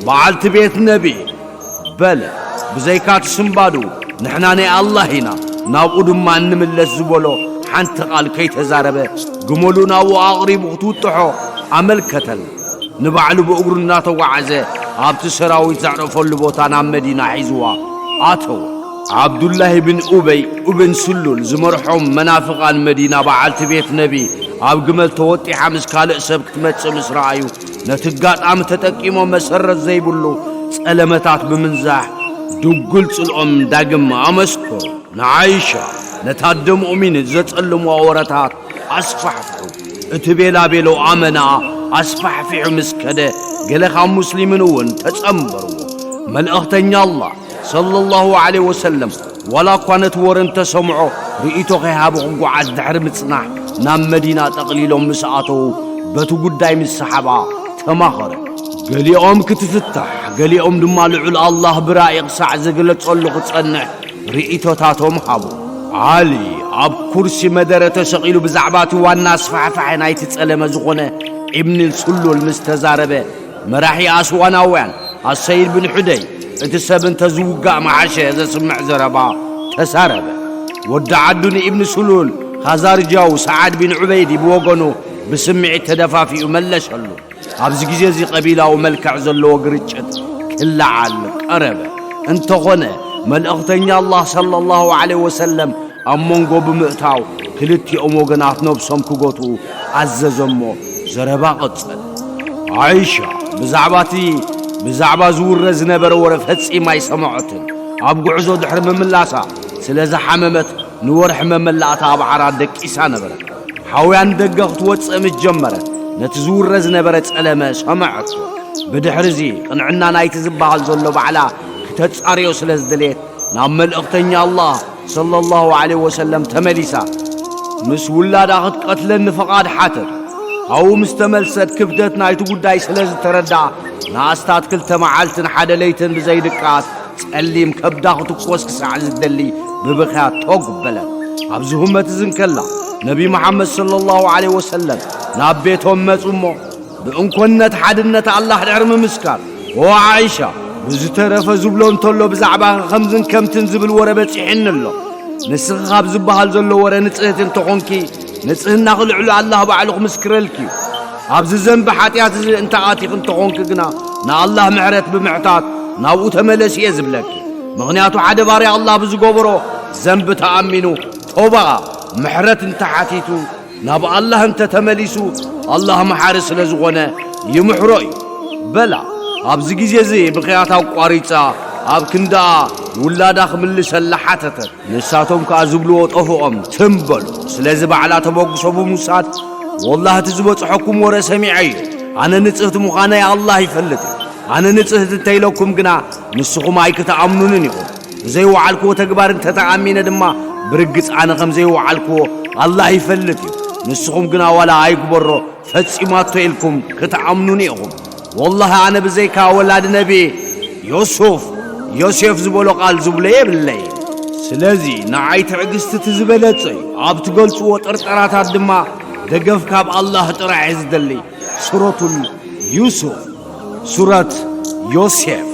በዓልቲ ቤት ነቢ፣ በለ፣ ብዘይካ እቲ ስንባዱ፣ ንሕና ናይ ኣላህ ኢና፣ ናብኡ ድማ እንምለስ ዝበሎ ሓንቲ ቃል ከይተዛረበ፣ ግመሉ ናብኡ ኣቕሪቡ ክትውጥሖ ኣመልከተን። ንባዕሉ ብእግሩ እናተጓዓዘ፣ ኣብቲ ሰራዊት ዘዕረፈሉ ቦታ ናብ መዲና ሒዝዋ ኣተወ። ዓብዱላሂ ብን ኡበይ እብን ስሉል ዝመርሖም መናፍቓን፣ መዲና በዓልቲ ቤት ነቢ ኣብ ግመል ተወጢሓ ምስ ካልእ ሰብ ክትመጽእ ምስ ረኣዩ፣ ነቲ ኣጋጣሚ ተጠቂሞም መሰረት ዘይብሉ ጸለመታት ብምንዛሕ፣ ድጉል ጽልኦም ዳግም ኣመስከሩ። ንዓይሻ፣ ነታ ኣደ ሙእሚን ዘጸልምዋ ወረታት ኣስፋሕፍሑ። እቲ ቤላቤሎ ኣመና ኣስፋሕፊሑ ምስ ከደ፣ ገለ ካብ ሙስሊምን እውን ተጸንበርዎ። መልእኽተኛ ኣላህ ሰለላሁ ዐለይሂ ወሰለም፣ ዋላ እኳ ነቲ ወረ እንተሰምዖ፣ ርእይቶ ከይሃበ ክጓዓዝ ድሕሪ ምጽናሕ፣ ናብ መዲና ጠቕሊሎም ምስ ኣተዉ፣ በቲ ጉዳይ ምስ ሰሓባ ተማኸረ። ገሊኦም ክትፍታሕ፣ ገሊኦም ድማ ልዑል ኣላህ ብራእይ ክሳዕ ዝግለጸሉ ክጸንሕ ርእይቶታቶም ሃቡ። ዓሊ ኣብ ኩርሲ መደረ ተሰቒሉ ብዛዕባ እቲ ዋና ኣስፋሕፋሒ ናይቲ ጸለመ ዝኾነ ኢብን ሱሉል ምስ ተዛረበ፣ መራሒ ኣስዋናውያን ኣሰይድ ብን ሑደይ፣ እቲ ሰብ እንተ ዝውጋእ መሓሸ ዘስምዕ ዘረባ ተዛረበ። ወዲ ዓዱ ንኢብን ሱሉል ኻዛርጃዊ ሰዓድ ቢን ዑበይዲ ብወገኑ ብስምዒት ተደፋፊኡ መለሰሉ። ኣብዚ ግዜ እዚ ቀቢላዊ መልክዕ ዘለዎ ግርጭት ክለዓል ቀረበ። እንተኾነ፣ መልእኽተኛ ኣላህ ሰለላሁ ዐለይሂ ወሰለም ኣብ መንጎ ብምእታው፣ ክልቲኦም ወገናት ነብሶም ክገትኡ ኣዘዘ እሞ፣ ዘረባ ቀጸለ። ዓይሻ ብዛዕባ እቲ፣ ብዛዕባ ዝውረ ዝነበረ ወረ ፈጺማ ኣይሰምዐትን። ኣብ ጉዕዞ ድሕሪ ምምላሳ ስለ ዝሓመመት፣ ንወርሒ መመላእታ ኣብ ዓራት ደቂሳ ነበረት። ሓውያ ንደገ ክትወጽእ ምስ ጀመረት፣ ነቲ ዝውረ ዝነበረ ጸለመ ሰምዐቶ። ብድሕርዚ፣ ቅንዕና ናይቲ ዝበሃል ዘሎ ባዕላ ክተጻርዮ ስለ ዝደለየት፣ ናብ መልእኽተኛ ኣላህ ሰለላሁ ዐለይሂ ወሰለም ተመሊሳ፣ ምስ ውላዳ ክትቀትለኒ ፍቓድ ሓተት። ካብኡ ምስ ተመልሰት፣ ክብደት ናይቲ ጉዳይ ስለ ዝተረድኣ፣ ንኣስታት ክልተ መዓልትን ሓደ ለይትን ብዘይድቃስ፣ ጸሊም ከብዳ ክትኮስ ክሳዕ ዝደሊ ብብኽያ ቶግ በለት። ኣብዚ ህመት እዚ እንከላ፣ ነቢ መሓመድ ሰለላሁ ዐለይሂ ወሰለም ናብ ቤቶም መጹ እሞ፣ ብእንኮነት ሓድነት ኣላህ ድሕሪ ምምስካር፣ "ኦ ዓኢሻ፣ ብዝተረፈ ዝብሎ እንተሎ ብዛዕባኺ ከምዝን ከምትን ዝብል ወረ በጺሑኒ ኣሎ። ንስኺ ካብ ዝበሃል ዘሎ ወረ ንጽህቲ እንተኾንኪ፣ ንጽህናኺ ልዕሉ ኣላህ ባዕሉ ክምስክረልኪ እዩ። ኣብዚ ዘንቢ ሓጢኣት እዚ እንተ ኣቲኺ እንተኾንኪ ግና፣ ንኣላህ ምሕረት ብምሕታት ናብኡ ተመለሲ እየ ዝብለኪ። ምኽንያቱ ሓደ ባርያ ኣላህ ብዝገበሮ ዘንቢ ተኣሚኑ ቶባ ምሕረት እንተሓቲቱ፣ ናብ ኣላህ እንተተመሊሱ፣ ኣላህ መሓሪ ስለ ዝኾነ ይምሕሮ እዩ። በላ፣ ኣብዚ ግዜ እዚ ብኽያት ኣቋሪጻ ኣብ ክንዳኣ ውላዳ ክምልሰላ ሓተተት። ንሳቶም ከኣ ዝብልዎ ጠፍኦም ትም በሉ። ስለዚ ባዕላ ተበግሶ ብምውሳድ፣ ወላሂ እቲ ዝበጽሐኩም ወረ ሰሚዐዮ። ኣነ ንጽህቲ ምዃነይ ኣላህ ይፈልጥ እዩ። ኣነ ንጽህቲ እንተኢለኩም ግና ንስኹም ኣይክትኣምኑንን ኢኹም። ብዘይወዓልክዎ ተግባር እንተተኣሚነ ድማ ብርግጽ ኣነ ከም ዘይወዓልክዎ ኣላህ ይፈልጥ እዩ። ንስኹም ግና ዋላ ኣይግበሮ ፈጺማቶ ኢልኩም ክትኣምኑኒ ኢኹም። ወላሂ ኣነ ብዘይካ ወላዲ ነቢ ዮሱፍ፣ ዮሴፍ ዝበሎ ቃል ዝብሎ የብለይ። ስለዚ ንዓይ ትዕግስቲ እቲ ዝበለጸ እዩ። ኣብ ትገልጽዎ ጥርጠራታት ድማ ደገፍ ካብ ኣላህ ጥራሕ እየ ዝደሊ። ሱረቱል ዩሱፍ፣ ሱረት ዮሴፍ።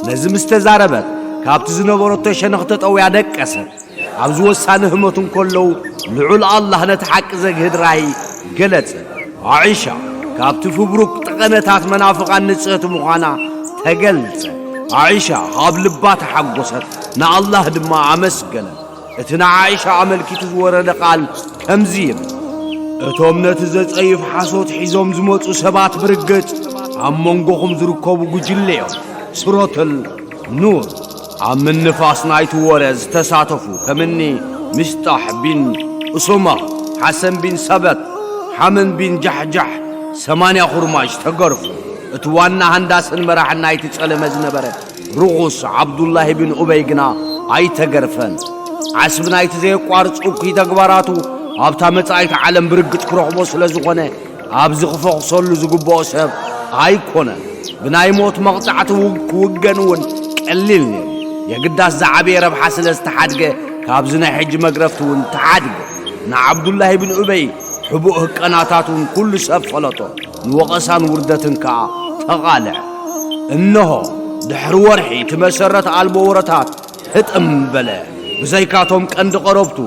ነዚ ምስ ተዛረበት፣ ካብቲ ዝነበረቶ ሸነኽ ተጠውያ ደቀሰት። ኣብዚ ወሳኒ ህሞት እንከለዉ፣ ልዑል ኣላህ ነቲ ሓቂ ዘግህድ ራእይ ገለጸ። ዓኢሻ ካብቲ ፍብሩክ ጠቐነታት መናፍቓን ንጽህቲ ምዃና ተገልጸ። ዓኢሻ ኣብ ልባ ተሓጎሰት፣ ንኣላህ ድማ ኣመስገነት። እቲ ንዓኢሻ ኣመልኪቱ ዝወረደ ቃል ከምዚ ይብል፣ እቶም ነቲ ዘጸይፍ ሓሶት ሒዞም ዝመጹ ሰባት ብርግጽ ኣብ መንጎኹም ዝርከቡ ጉጅለ እዮም። ሱረቱል ኑር። ኣብ ምንፋስ ናይቲ ወረ ዝተሳተፉ ከምኒ ሚስጣሕ ቢን ኡሱማ፣ ሓሰን ቢን ሰበት፣ ሓመን ቢን ጃሕጃሕ ሰማንያ ኹርማጅ ተገርፉ። እቲ ዋና ሃንዳስን መራሕን ናይቲ ጸለመ ዝነበረ ርኹስ ዓብዱላሂ ቢን ኡበይ ግና ኣይተገርፈን። ዓስቢ ናይቲ ዘየቋርጽ እኩይ ተግባራቱ ኣብታ መጻኢት ዓለም ብርግጽ ክረኽቦ ስለ ዝኾነ፣ ኣብዚ ክፈኹሰሉ ዝግብኦ ሰብ ኣይኮነን። ብናይ ሞት መቕጻዕቲ ውግ-፣ ክውገን እውን ቀሊል ነይሩ። የግዳስ ዝዓበየ ረብሓ ስለ ዝተሓድገ፣ ካብዚ ናይ ሕጂ መግረፍቲ እውን ተሓድገ። ንዓብዱላሂ ብን ኡበይ ሕቡእ ህቀናታት እውን ኩሉ ሰብ ፈለጦ። ንወቐሳን ውርደትን ከኣ ተቓልዐ። እነሆ፣ ድሕሪ ወርሒ እቲ መሰረት ኣልቦ ወረታት ህጥም በለ። ብዘይካቶም ቀንዲ ቀረብቱ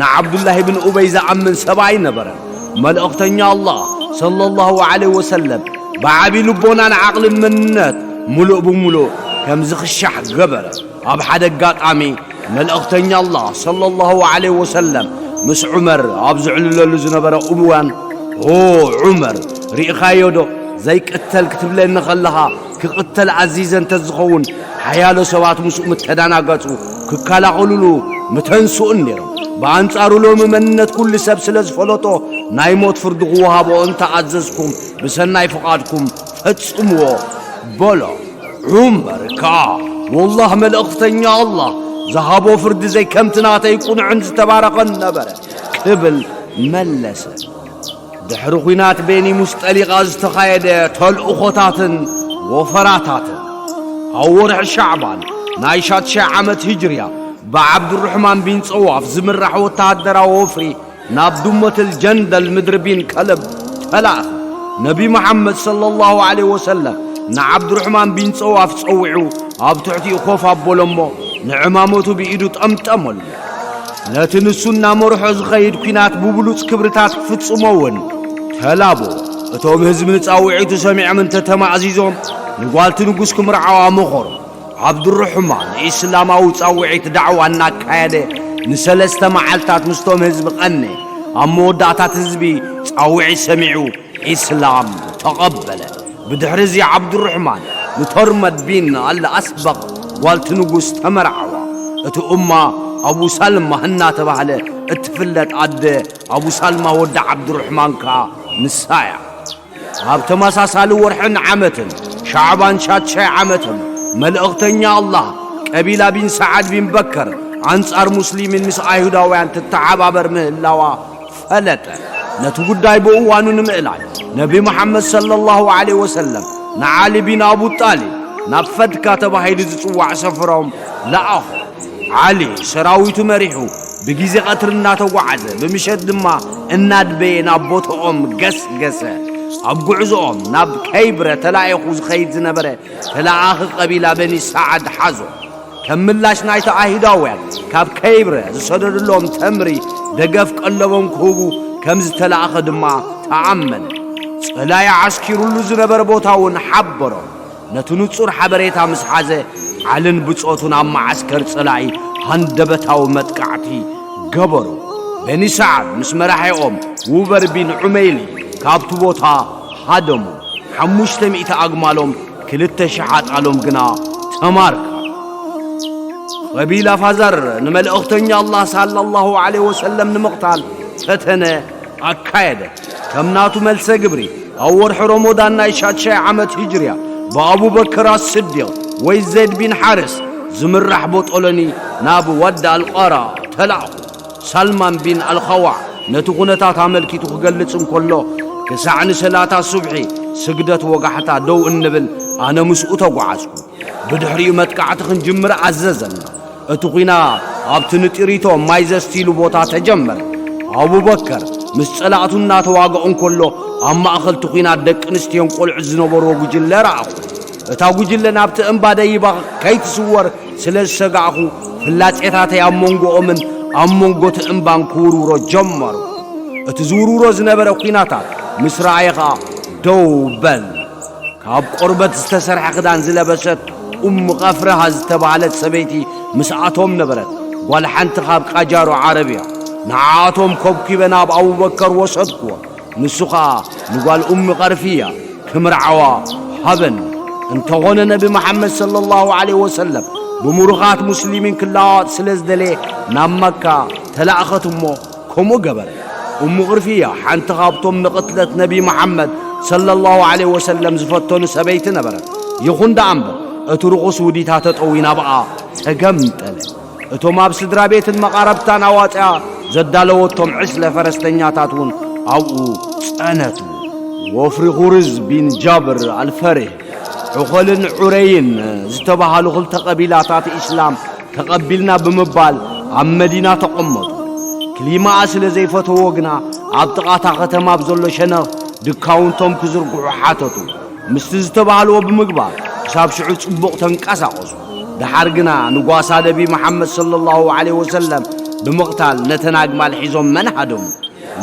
ንዓብዱላሂ ብን ኡበይ ዝኣምን ሰብ ኣይነበረን። መልእኽተኛ ኣላህ ሰለላሁ ዐለይሂ ወሰለም ብዓቢ ልቦናን ዓቕልን መንነት ምሉእ ብምሉእ ከም ዝኽሻሕ ገበረ። ኣብ ሓደ ኣጋጣሚ መልእኽተኛ ኣላህ ሰለላሁ ዐለይሂ ወሰለም ምስ ዑመር ኣብ ዝዕልለሉ ዝነበረ እዋን፣ "ኦ ዑመር፣ ርኢኻዮ ዶ? ዘይቅተል ክትብለኒ ከለኻ ክቕተል ኣዚዘ እንተዝኸውን፣ ሓያሎ ሰባት ምስኡ ምተዳናገጹ፣ ክከላኸሉሉ ምተንስኡን ነይሮም። ብኣንጻሩ ሎሚ መንነት ኩሉ ሰብ ስለ ዝፈለጦ፣ ናይ ሞት ፍርዲ ክወሃቦ እንተኣዘዝኩም፣ ብሰናይ ፍቓድኩም ፈጽምዎ" በሎ። ዑመር ከኣ፣ "ወላህ መልእኽተኛ ኣላህ ዝሃቦ ፍርዲ ዘይከምቲ ናተይ ቅኑዕን ዝተባረኸን ነበረ" ክብል መለሰ። ድሕሪ ኲናት ቤኒ ሙስጠሊቕ ዝተኻየደ ተልእኾታትን ወፈራታትን፣ ኣብ ወርሒ ሻዕባን ናይ ሻትሻይ ዓመት ሂጅርያ፣ ብዓብዱራሕማን ቢን ጸዋፍ ዝምራሕ ወተሃደራዊ ወፍሪ ናብ ዱመትል ጀንደል ምድሪ ቢን ከለብ ተላእኸ። ነቢ መሓመድ ሰለላሁ ዐለይሂ ወሰለም ንዓብዱራሕማን ቢን ጸዋፍ ጸዊዑ ኣብ ትሕቲኡ ኮፍ ኣበሎ እሞ ንዕማመቱ ብኢዱ ጠምጠመሉ። ነቲ ንሱ እናመርሖ ዝኸይድ ኲናት ብብሉጽ ክብርታት ክፍጽሞ እውን ተላቦ። እቶም ህዝቢ ንጻውዒቱ ሰሚዖም እንተተማእዚዞም ንጓልቲ ንጉስ ክምርዓዋ መኸሩ። ዓብዱራሕማን ኢስላማዊ ጻውዒት ዳዕዋ እናካየደ ንሰለስተ መዓልታት ምስቶም ህዝቢ ቀነ። ኣብ መወዳእታት ህዝቢ ጻውዒት ሰሚዑ ኢስላም ተቐበለ። ብድሕሪ እዚ ዓብዱራሕማን ንቶርመድ ቢን ኣል ኣስበቕ ጓልቲ ንጉስ ተመርዓዋ። እቲ እማ ኣቡ ሳልማ እናተባህለ እትፍለጥ ኣደ ኣቡ ሳልማ ወዲ ዓብዱራሕማን ከኣ ንሳ እያ። ኣብ ተመሳሳሊ ወርሕን ዓመትን ሻዕባን ሻትሻይ ዓመትን መልእኽተኛ ኣላህ ቀቢላ ቢን ሰዓድ ቢን በከር ኣንጻር ሙስሊሚን ምስ ኣይሁዳውያን ትተሓባበር ምህላዋ ፈለጠ። ነቲ ጉዳይ ብእዋኑ ንምእላይ ነቢ መሓመድ ሰለላሁ ዐለይሂ ወሰለም ንዓሊ ቢን ኣቡ ጣሊብ ናብ ፈድካ ተባሂሉ ዝጽዋዕ ሰፈሮም ለኣኾ። ዓሊ ሰራዊቱ መሪሑ ብግዜ ቀትሪ እናተጓዓዘ፣ ብምሸት ድማ እናድበየ ናብ ቦታኦም ገስገሰ። ኣብ ጉዕዞኦም ናብ ከይብረ ተላኢኹ ዝኸይድ ዝነበረ ተለኣኺ ቀቢላ በኒ ሰዓድ ሓዞ። ከም ምላሽ ናይቲ ኣይሁዳውያን ካብ ከይብረ ዝሰደድሎም ተምሪ ደገፍ ቀለቦም ክህቡ ከም ዝተላእኸ ድማ ተኣመነ። ጸላኢ ዓስኪሩሉ ዝነበረ ቦታ እውን ሓበሮ። ነቲ ንጹር ሓበሬታ ምስ ሓዘ፣ ዓልን ብጾቱን ኣብ መዓስከር ጸላኢ ሃንደበታዊ መጥቃዕቲ ገበሩ። በኒ ሰዓድ ምስ መራሒኦም ውበር ቢን ዑመይሊ ካብቲ ቦታ ሃደሙ። ሓሙሽተ ሚእቲ ኣግማሎም፣ ክልተ ሽሕ ኣጣሎም ግና ተማርካ። ቀቢላ ፋዛር ንመልእኽተኛ ኣላህ ሰለላሁ ዐለይሂ ወሰለም ንምቕታል ፈተነ ኣካየደ። ከም ናቱ መልሰ ግብሪ፣ ኣብ ወርሒ ሮሞዳን ናይ ሻድሻይ ዓመት ሂጅርያ፣ ብኣቡበከር ኣስዲቕ ወይ ዘይድ ቢን ሓርስ ዝምራሕ ቦጦሎኒ ናብ ዋዲ ኣልቃራ ተላእኹ። ሳልማን ቢን ኣልኸዋዕ ነቲ ኩነታት ኣመልኪቱ ክገልጽ እንከሎ፣ ክሳዕ ንሰላታ ሱብሒ ስግደት ወጋሕታ ደው እንብል ኣነ ምስኡ ተጓዓዝኩ። ብድሕሪኡ መጥቃዕቲ ክንጅምር ኣዘዘና። እቲ ኲናት ኣብቲ ንጢሪቶ ማይ ዘስትይሉ ቦታ ተጀመረ። ኣቡበከር ምስ ጸላእቱ እናተዋግኦ እንከሎ፣ ኣብ ማእከል እቲ ኲናት ደቂ ኣንስትዮን ቆልዑ ዝነበርዎ ጉጅለ ረኣኹ። እታ ጉጅለ ናብቲ እምባ ደይባ ከይትስወር ስለ ዝሰጋእኹ፣ ፍላጼታተይ ኣብ መንጎኦምን ኣብ መንጎ እቲ እምባን ክውርውሮ ጀመሩ። እቲ ዝውርውሮ ዝነበረ ኲናታት ምስ ረኣየ ኸኣ፣ "ደው በል!" ካብ ቆርበት ዝተሰርሐ ክዳን ዝለበሰት ኡም ቀፍርሃ ዝተባህለት ሰበይቲ ምስኣቶም ነበረት። ጓል ሓንቲ ካብ ቃጃሮ ዓረብ እያ። ንዓኣቶም ኮብኲበ ናብ ኣቡበከር ወሰድክዎ። ንሱ ኸኣ ንጓል ኡም ቀርፍያ ክምርዓዋ ሃበኒ። እንተኾነ ነቢ መሓመድ ሰለላሁ ዐለይሂ ወሰለም ብምሩኻት ሙስሊሚን ክለዋወጥ ስለ ዝደለየ ናብ መካ ተላእኸት እሞ ከምኡ ገበረ። ኡሙ ቅርፍያ ሓንቲ ካብቶም ንቕትለት ነቢ መሓመድ ሰለላሁ ዐለይሂ ወሰለም ዝፈተኑ ሰበይቲ ነበረት። ይኹን ደኣ እምበር እቲ ርኹስ ውዲታ ተጠዊ ናብኣ ተገምጠለ። እቶም ኣብ ስድራ ቤትን መቓረብታን ኣዋጽኣ ዘዳለወቶም ዕስለ ፈረስተኛታት እውን ኣብኡ ጸነቱ። ወፍሪ ኹርዝ ቢን ጃብር ኣልፈሪህ፣ ዑኸልን ዑረይን ዝተባህሉ ክልተ ቀቢላታት ኢስላም ተቐቢልና ብምባል ኣብ መዲና ተቐመጡ። ክሊማኣ ስለ ዘይፈተዎ ግና ኣብ ጥቓታ ከተማ ኣብ ዘሎ ሸነኽ ድካውንቶም ክዝርግሑ ሓተቱ። ምስቲ ዝተባህልዎ ብምግባር ክሳብ ሽዑ ጽቡቕ ተንቀሳቐሱ። ደሓር ግና ንጓሳ ነቢ መሓመድ ሰለላሁ ዐለይሂ ወሰለም ብምቕታል ነተን ኣግማል ሒዞም መን ሃደሙ።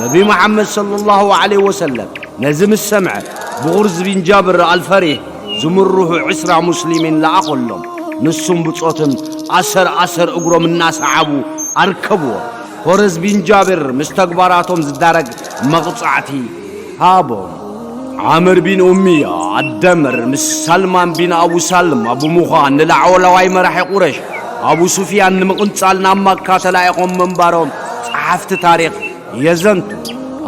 ነቢ መሓመድ ሰለላሁ ዐለይሂ ወሰለም ነዚ ምስ ሰምዐ ብኹርዝ ቢን ጃብር ኣልፈሪህ ዝምርሑ ዕስራ ሙስሊሚን ለኣኸሎም። ንሱም ብጾትን ኣሰር ኣሰር እግሮም እናሰዓቡ ኣርከብዎ። ኾረዝ ቢን ጃብር ምስ ተግባራቶም ዝዳረግ መቕጻዕቲ ሃቦም። ዓምር ቢን ኡምያ ኣደምር ምስ ሳልማን ቢን ኣቡ ሳልማ ብምዃን ንላዕለዋይ መራሒ ቁረሽ ኣቡ ሱፍያን ንምቕንጻል ናብ መካ ተላኢኾም ምንባሮም ጸሓፍቲ ታሪኽ የዘንቱ።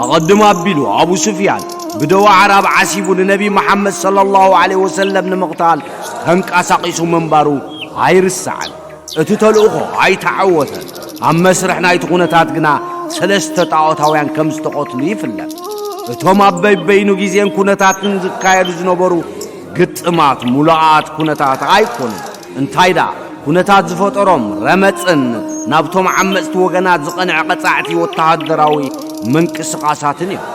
ኣቐድም ኣቢሉ ኣቡ ሱፍያን ብደዋ ኣዕራብ ዓሲቡ ንነቢ መሓመድ ሰለላሁ ዐለይሂ ወሰለም ንምቕታል ተንቀሳቒሱ ምንባሩ ኣይርሳዕን። እቲ ተልእኾ ኣይተዓወተን። ኣብ መስርሕ ናይቲ ኩነታት ግና ሰለስተ ጣዖታውያን ከም ዝተቐትሉ ይፍለጥ። እቶም ኣብ በበይኑ ግዜን ኩነታትን ዝካየዱ ዝነበሩ ግጥማት ምሉኣት ኩነታት ኣይኮኑን። እንታይ ደኣ፣ ኩነታት ዝፈጠሮም ረመጽን ናብቶም ዓመጽቲ ወገናት ዝቐንዐ ቀጻዕቲ ወተሃደራዊ ምንቅስቓሳትን እዮም።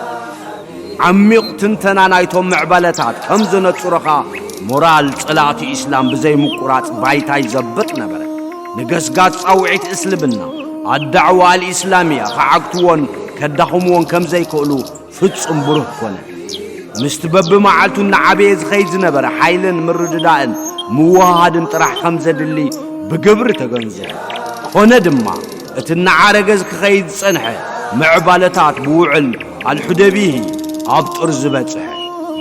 ዓሚቕ ትንተና ናይቶም ምዕባለታት ከም ዘነጽሮኻ፣ ሞራል ጸላእቲ ኢስላም ብዘይ ምቁራጽ ባይታ ይዘብጥ ነበረ። ንገስጋስ ጻውዒት እስልምና፣ ኣዳዕዋ ኣልኢስላምያ፣ ክዓግትዎን ከዳኽምዎን ከም ዘይክእሉ ፍጹም ብሩህ ኮነ። ምስቲ በብመዓልቱ እናዓበየ ዝኸይድ ዝነበረ ሓይልን ምርድዳእን ምውህሃድን ጥራሕ ከም ዘድሊ ብግብሪ ተገንዘቡ። ኮነ ድማ፣ እቲ እናዓረገ ክኸይድ ዝጸንሐ ምዕባለታት ብውዕል ኣልሑደቢሂ ኣብ ጥርዚ በጽሐ።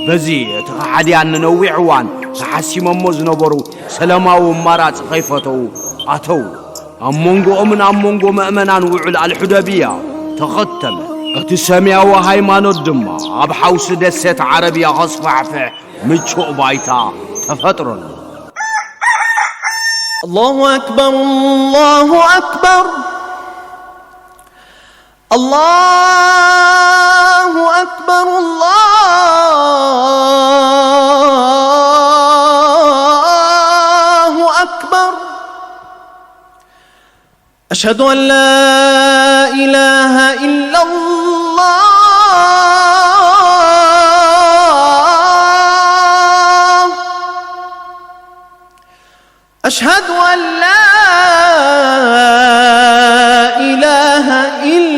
በዚ እቲ ከሓድያን ንነዊሕ እዋን ተሓሲሞሞ ዝነበሩ ሰላማዊ ኣማራጺ ከይፈተዉ ኣተዉ። ኣብ መንጎኦምን ኣብ መንጎ መእመናን ውዕል ኣልሑደብያ ተኸተመ። እቲ ሰማያዊ ሃይማኖት ድማ ኣብ ሓውሲ ደሴት ዓረብያ ከስፋሕፍሕ ምቹእ ባይታ ተፈጥረሉ። الله أكبر الله أكبر الله أكبر الله أكبر أشهد أن لا إله إلا الله أشهد أن لا إله إلا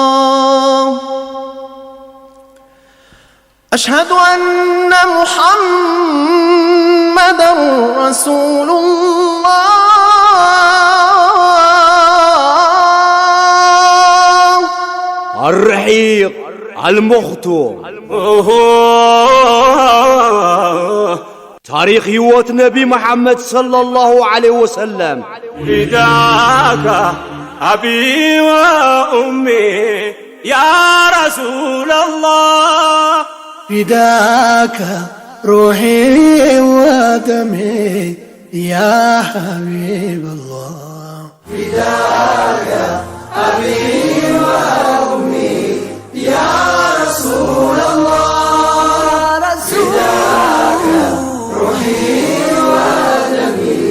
الله أشهد أن محمدا رسول الله الرحيق المختوم. ታሪኽ ህይወት ነቢ መሓመድ ሰለላሁ ዐለይሂ ወሰለም። فداك أبي وأمي يا رسول الله. فداك روحي ودمي يا حبيب الله. فداك أبي وأمي يا رسول الله. فداك روحي ودمي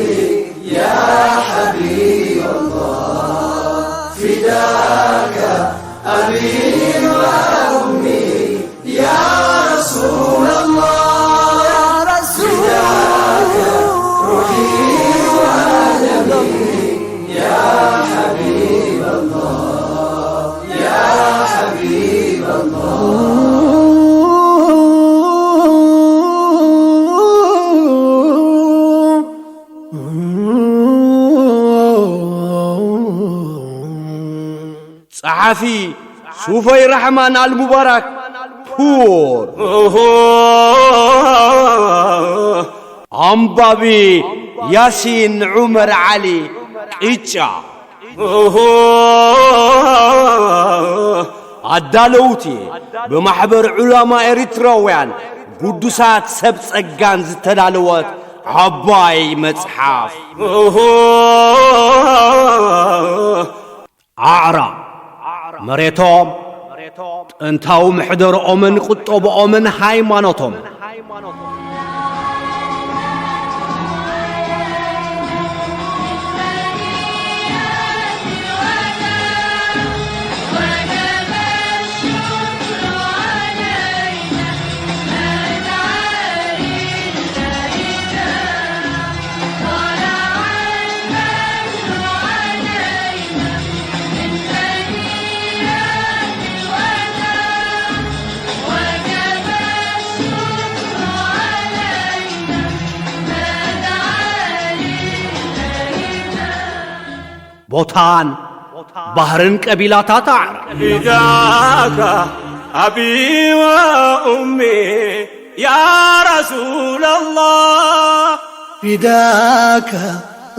يا حبيب الله. فداك أبي وأمي يا رسول الله. يا رسول الله. روحي ودمي يا حبيب الله. يا حبيب الله. ጸሓፊ ሱፈይ ራሕማን ኣልሙባራክ ፑር። ኣንባቢ ያሲን ዑመር ዓሊ ቅጫ። ኣዳለውቲ ብማሕበር ዑላማ ኤሪትራውያን ግዱሳት ሰብ ጸጋን ዝተዳለወት ዓባይ መጽሓፍ። ኣዕራብ መሬቶም፣ ጥንታዊ መሕደርኦምን ቁጠብኦምን ሃይማኖቶም። ቦታን ባህርን ቀቢላታት ኣዕራብ። فداك أبي وأمي يا رسول الله. فداك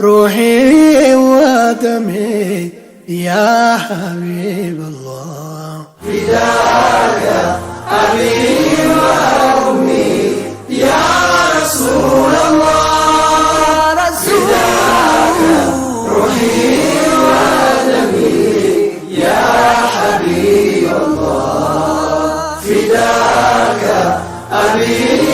روحي ودمي يا حبيب الله. فداك أبي وأمي يا رسول الله. فداك روحي ودمي يا حبيب الله. فداك أبي